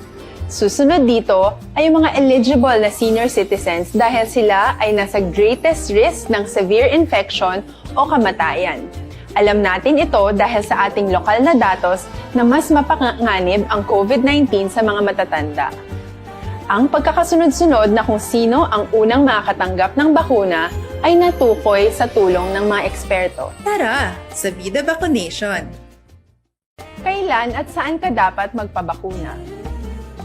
Susunod dito ay ang mga eligible na senior citizens dahil sila ay nasa greatest risk ng severe infection o kamatayan. Alam natin ito dahil sa ating lokal na datos na mas mapanganib ang COVID nineteen sa mga matatanda. Ang pagkakasunod-sunod na kung sino ang unang makakatanggap ng bakuna ay natukoy sa tulong ng mga eksperto. Tara sa Vida Vaccination! Kailan at saan ka dapat magpabakuna?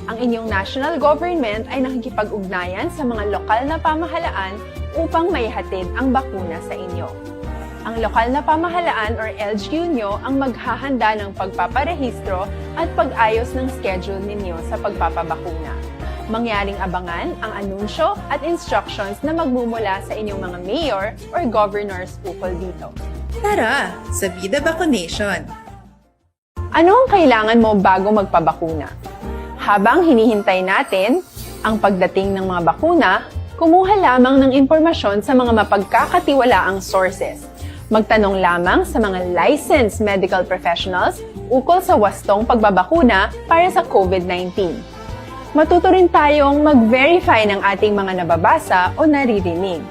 Ang inyong national government ay nakikipag-ugnayan sa mga lokal na pamahalaan upang maihatid ang bakuna sa inyo. Ang lokal na pamahalaan or L G U nyo ang maghahanda ng pagpaparehistro at pag-ayos ng schedule ninyo sa pagpapabakuna. Mangyaring abangan ang anunsyo at instructions na magmumula sa inyong mga mayor or governors ukol dito. Tara sa Vida Vaccination! Ano ang kailangan mo bago magpabakuna? Habang hinihintay natin ang pagdating ng mga bakuna, kumuha lamang ng impormasyon sa mga mapagkakatiwalaang sources. Magtanong lamang sa mga licensed medical professionals ukol sa wastong pagbabakuna para sa COVID nineteen. Matuto rin tayong mag-verify ng ating mga nababasa o naririnig.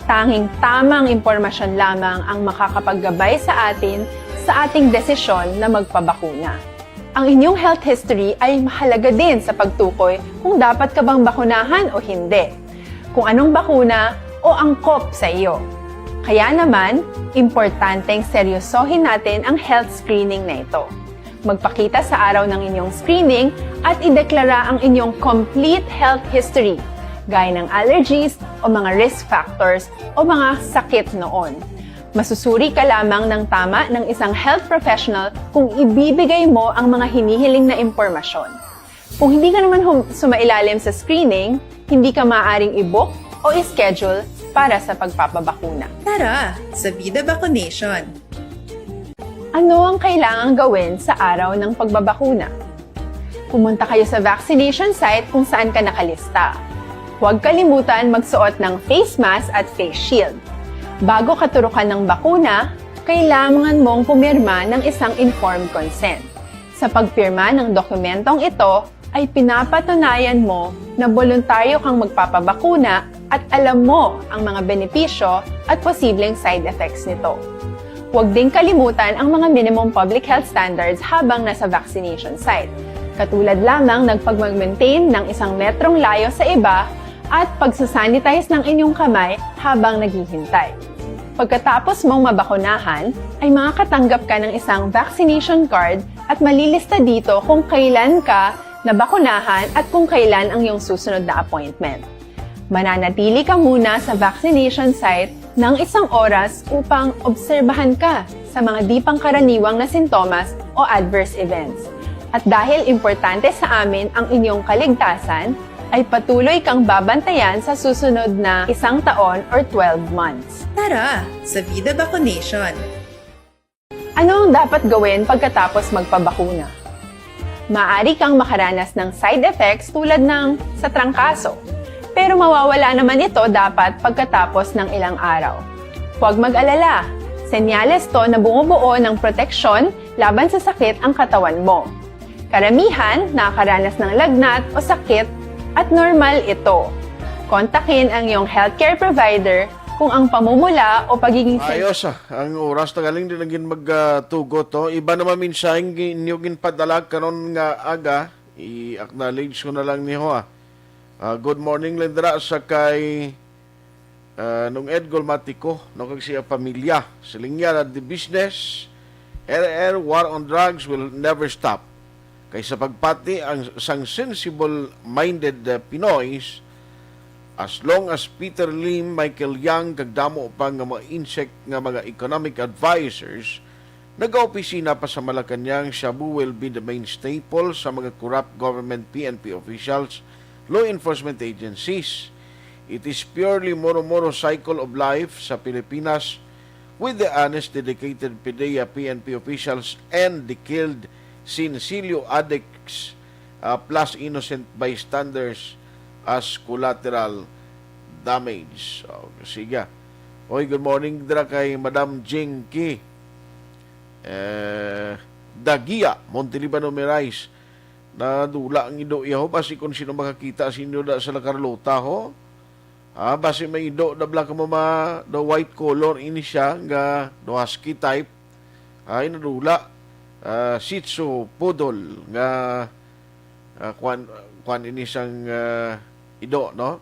Tanging tamang impormasyon lamang ang makakapaggabay sa atin sa ating desisyon na magpabakuna. Ang inyong health history ay mahalaga din sa pagtukoy kung dapat ka bang bakunahan o hindi, kung anong bakuna o angkop sa iyo. Kaya naman, importanteng seryosohin natin ang health screening na ito. Magpakita sa araw ng inyong screening at ideklara ang inyong complete health history, gaya ng allergies o mga risk factors o mga sakit noon. Masusuri ka lamang ng tama ng isang health professional kung ibibigay mo ang mga hinihiling na impormasyon. Kung hindi ka naman hum- sumailalim sa screening, hindi ka maaaring i-book o i-schedule para sa pagpapabakuna. Tara sa Vida Vaccination! Ano ang kailangang gawin sa araw ng pagbabakuna? Pumunta kayo sa vaccination site kung saan ka nakalista. Huwag kalimutan magsuot ng face mask at face shield. Bago katurukan ng bakuna, kailangan mong pumirma ng isang informed consent. Sa pagpirma ng dokumentong ito, ay pinapatunayan mo na boluntaryo kang magpapabakuna at alam mo ang mga benepisyo at posibleng side effects nito. Huwag ding kalimutan ang mga minimum public health standards habang nasa vaccination site, katulad lamang ng pagmag-maintain ng isang metrong layo sa iba at pagsasanitize ng inyong kamay habang naghihintay. Pagkatapos mong mabakunahan, ay makakatanggap ka ng isang vaccination card at malilista dito kung kailan ka nabakunahan at kung kailan ang iyong susunod na appointment. Mananatili ka muna sa vaccination site ng isang oras upang obserbahan ka sa mga di pangkaraniwang na sintomas o adverse events. At dahil importante sa amin ang inyong kaligtasan, ay patuloy kang babantayan sa susunod na isang taon or twelve months. Tara sa Vida Vaccination! Ano ang dapat gawin pagkatapos magpabakuna? Maaari kang makaranas ng side effects tulad ng sa trangkaso, pero mawawala naman ito dapat pagkatapos ng ilang araw. Huwag mag-alala, senyales to na bumubuo ng proteksyon laban sa sakit ang katawan mo. Karamihan nakakaranas ng lagnat o sakit at normal ito. Kontakin ang iyong healthcare provider kung ang pamumula o pagiging sen- Ayos, ah. Ang oras na galing, di na gid mag, ah, tugot, oh. Iba na man mensahe ang gi-, inyo ginpadala karon nga aga. I-acknowledge ko na lang niyo, ah. Ah, good morning, Lendra, sa kay, ah, Nung Ed Golmatico, no, kag siya pamilya. Siling niya na the business, R R, war on drugs will never stop. Kay sa pagpati ang sang sensible-minded, uh, Pinoys, as long as Peter Lim, Michael Yang, kag damo pa nga mga insect nga mga economic advisors nagaopisina pa sa Malacañang, shabu will be the main staple sa mga corrupt government, P N P officials, law enforcement agencies. It is purely moro-moro cycle of life sa Pilipinas, with the honest, dedicated PDEA, P N P officials, and the killed sinsilyo addicts, uh, plus innocent bystanders as collateral damage. So, sige. Oy, good morning dira kay Madam Jinky, eh, Dagia, Monteliban, Umirais. Nadula ang ido iya, ho, basi kung sino makakita sa inyo da sa La Carlota, ho. Ah, basi may ido da bala kamo ma, the white color ini siya nga do husky type. Ay, nadula. Ah, Shih Tzu poodle nga, ah, kwan, kwan ini sang, ah, ido, no?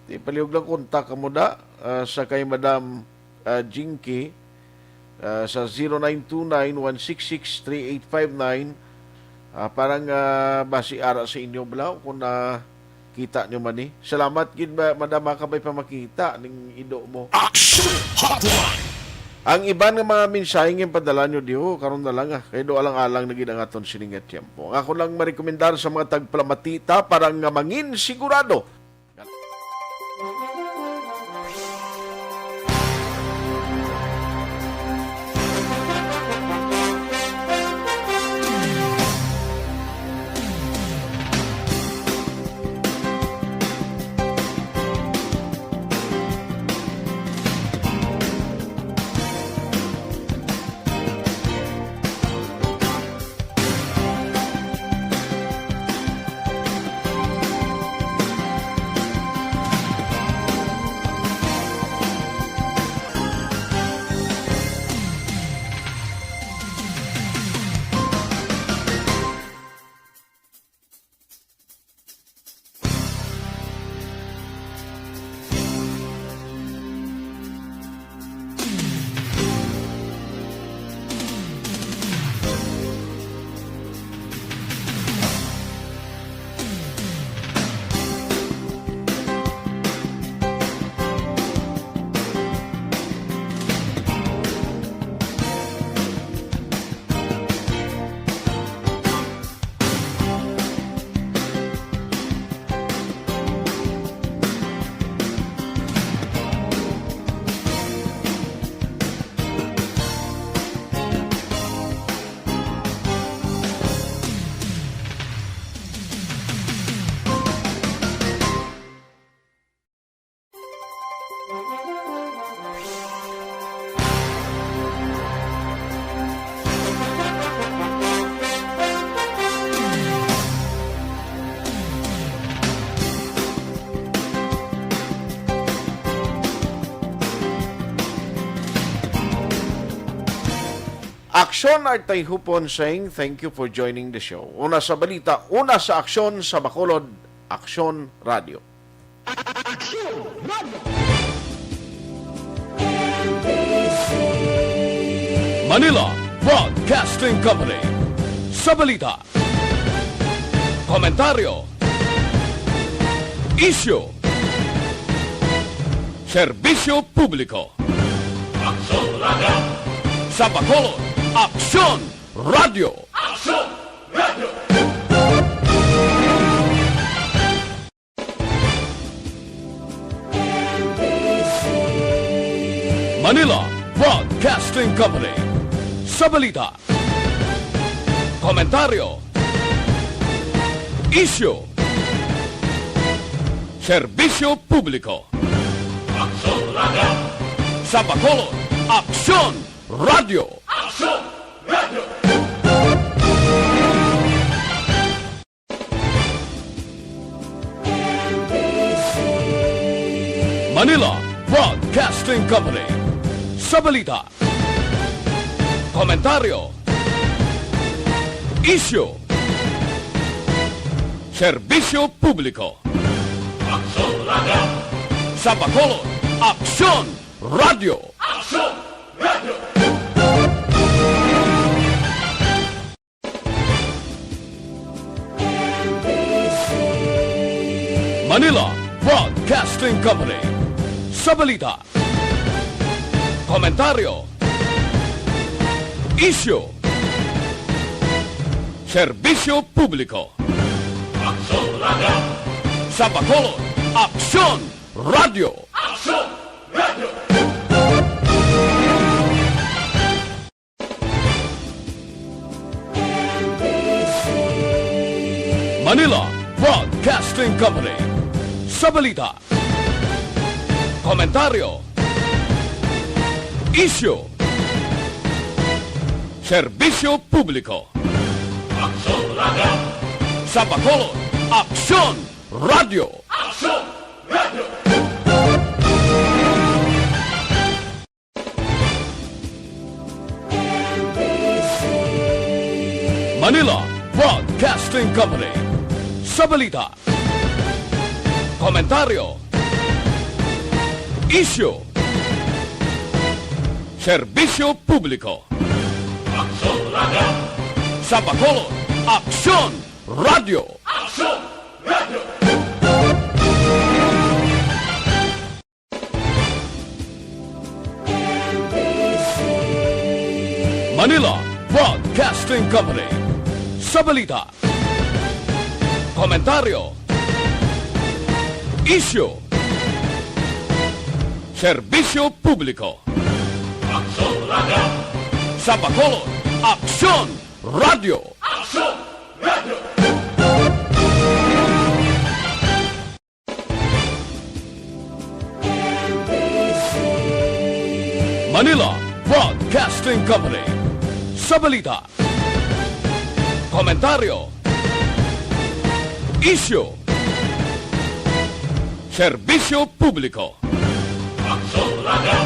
Di palihog lang kontak kamo da, ah, sa kay Madam, ah, Jinky, ah, sa zero nine two nine, one six six, three eight five nine, ah, para nga basi ara sa inyo bala kung nakita nyo man ni. Salamat gid, ma-, Madam, ha, kabay pa makita ning ido mo. Action Hotline! Ang iban nga mga mensahe nga padala nyo diho, karon na lang, ah, kay do alang-alang na gid ang aton sini nga tiyempo. Ang ako lang marekomendar sa mga tagpalamati ta para nga mangin sigurado. Aksyon Artay Hupon saying thank you for joining the show. Una sa balita, una sa aksyon sa Bacolod, Aksyon Radio. Manila Broadcasting Company. Sa balita, komentaryo, isyu, serbisyo publiko. Aksyon Radio. Sa Bacolod, Aksyon Radio. Aksyon Radio. Manila Broadcasting Company. Sa balita, komentaryo, Isyu. Serbisyo publiko. Aksyon Radio. Sa Bacolod, Aksyon Radio. Aksyon Radio. Manila Broadcasting Company. Sa balita, komentaryo, isyu, serbisyo publiko. Aksyon Radio. Sa Bacolod, Aksyon Radio. Aksyon Radio. Manila Broadcasting Company. Sa balita, komentaryo, isyu, serbisyo publiko. Aksyon Radio. Sa Bacolod, Aksyon Radio. Aksyon Radio. Manila Broadcasting Company. Sa balita, komentaryo, isyu, serbisyo publiko. Aksyon Radio. Sa Bacolod, Aksyon Radio. Aksyon Radio. Manila Broadcasting Company. Sa balita, komentaryo, isyu, serbisyo publiko. Aksyon Radio. Sa Bacolod, Aksyon Radio. Aksyon Radio. Manila Broadcasting Company. Sa balita, komentaryo, isyu, serbisyo publiko. Aksyon Radio. Sa Bacolod, Aksyon Radio. Aksyon Radio. Manila Broadcasting Company. Sa balita, komentaryo, isyu, serbisyo publiko. Aksyon Radio.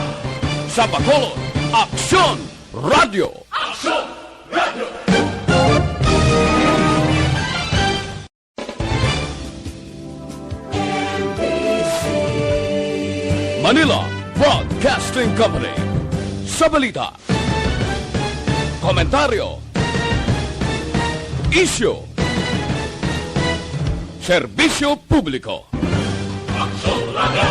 Sa Bacolod, Aksyon Radio. Aksyon Radio. Manila Broadcasting Company. Sa balita, komentaryo, isyu, serbisyo publiko. Aksyon Radio.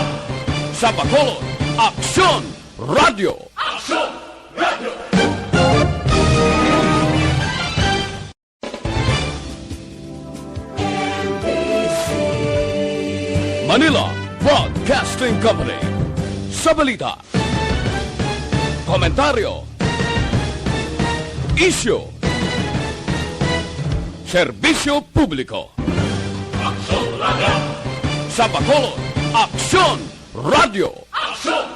Sa Bacolod, Aksyon Radio. Aksyon Radio. Manila Broadcasting Company. Sa balita, komentaryo, isyu, serbisyo publiko. Aksyon Radio. Sa Bacolod, Aksyon Radio. Aksyon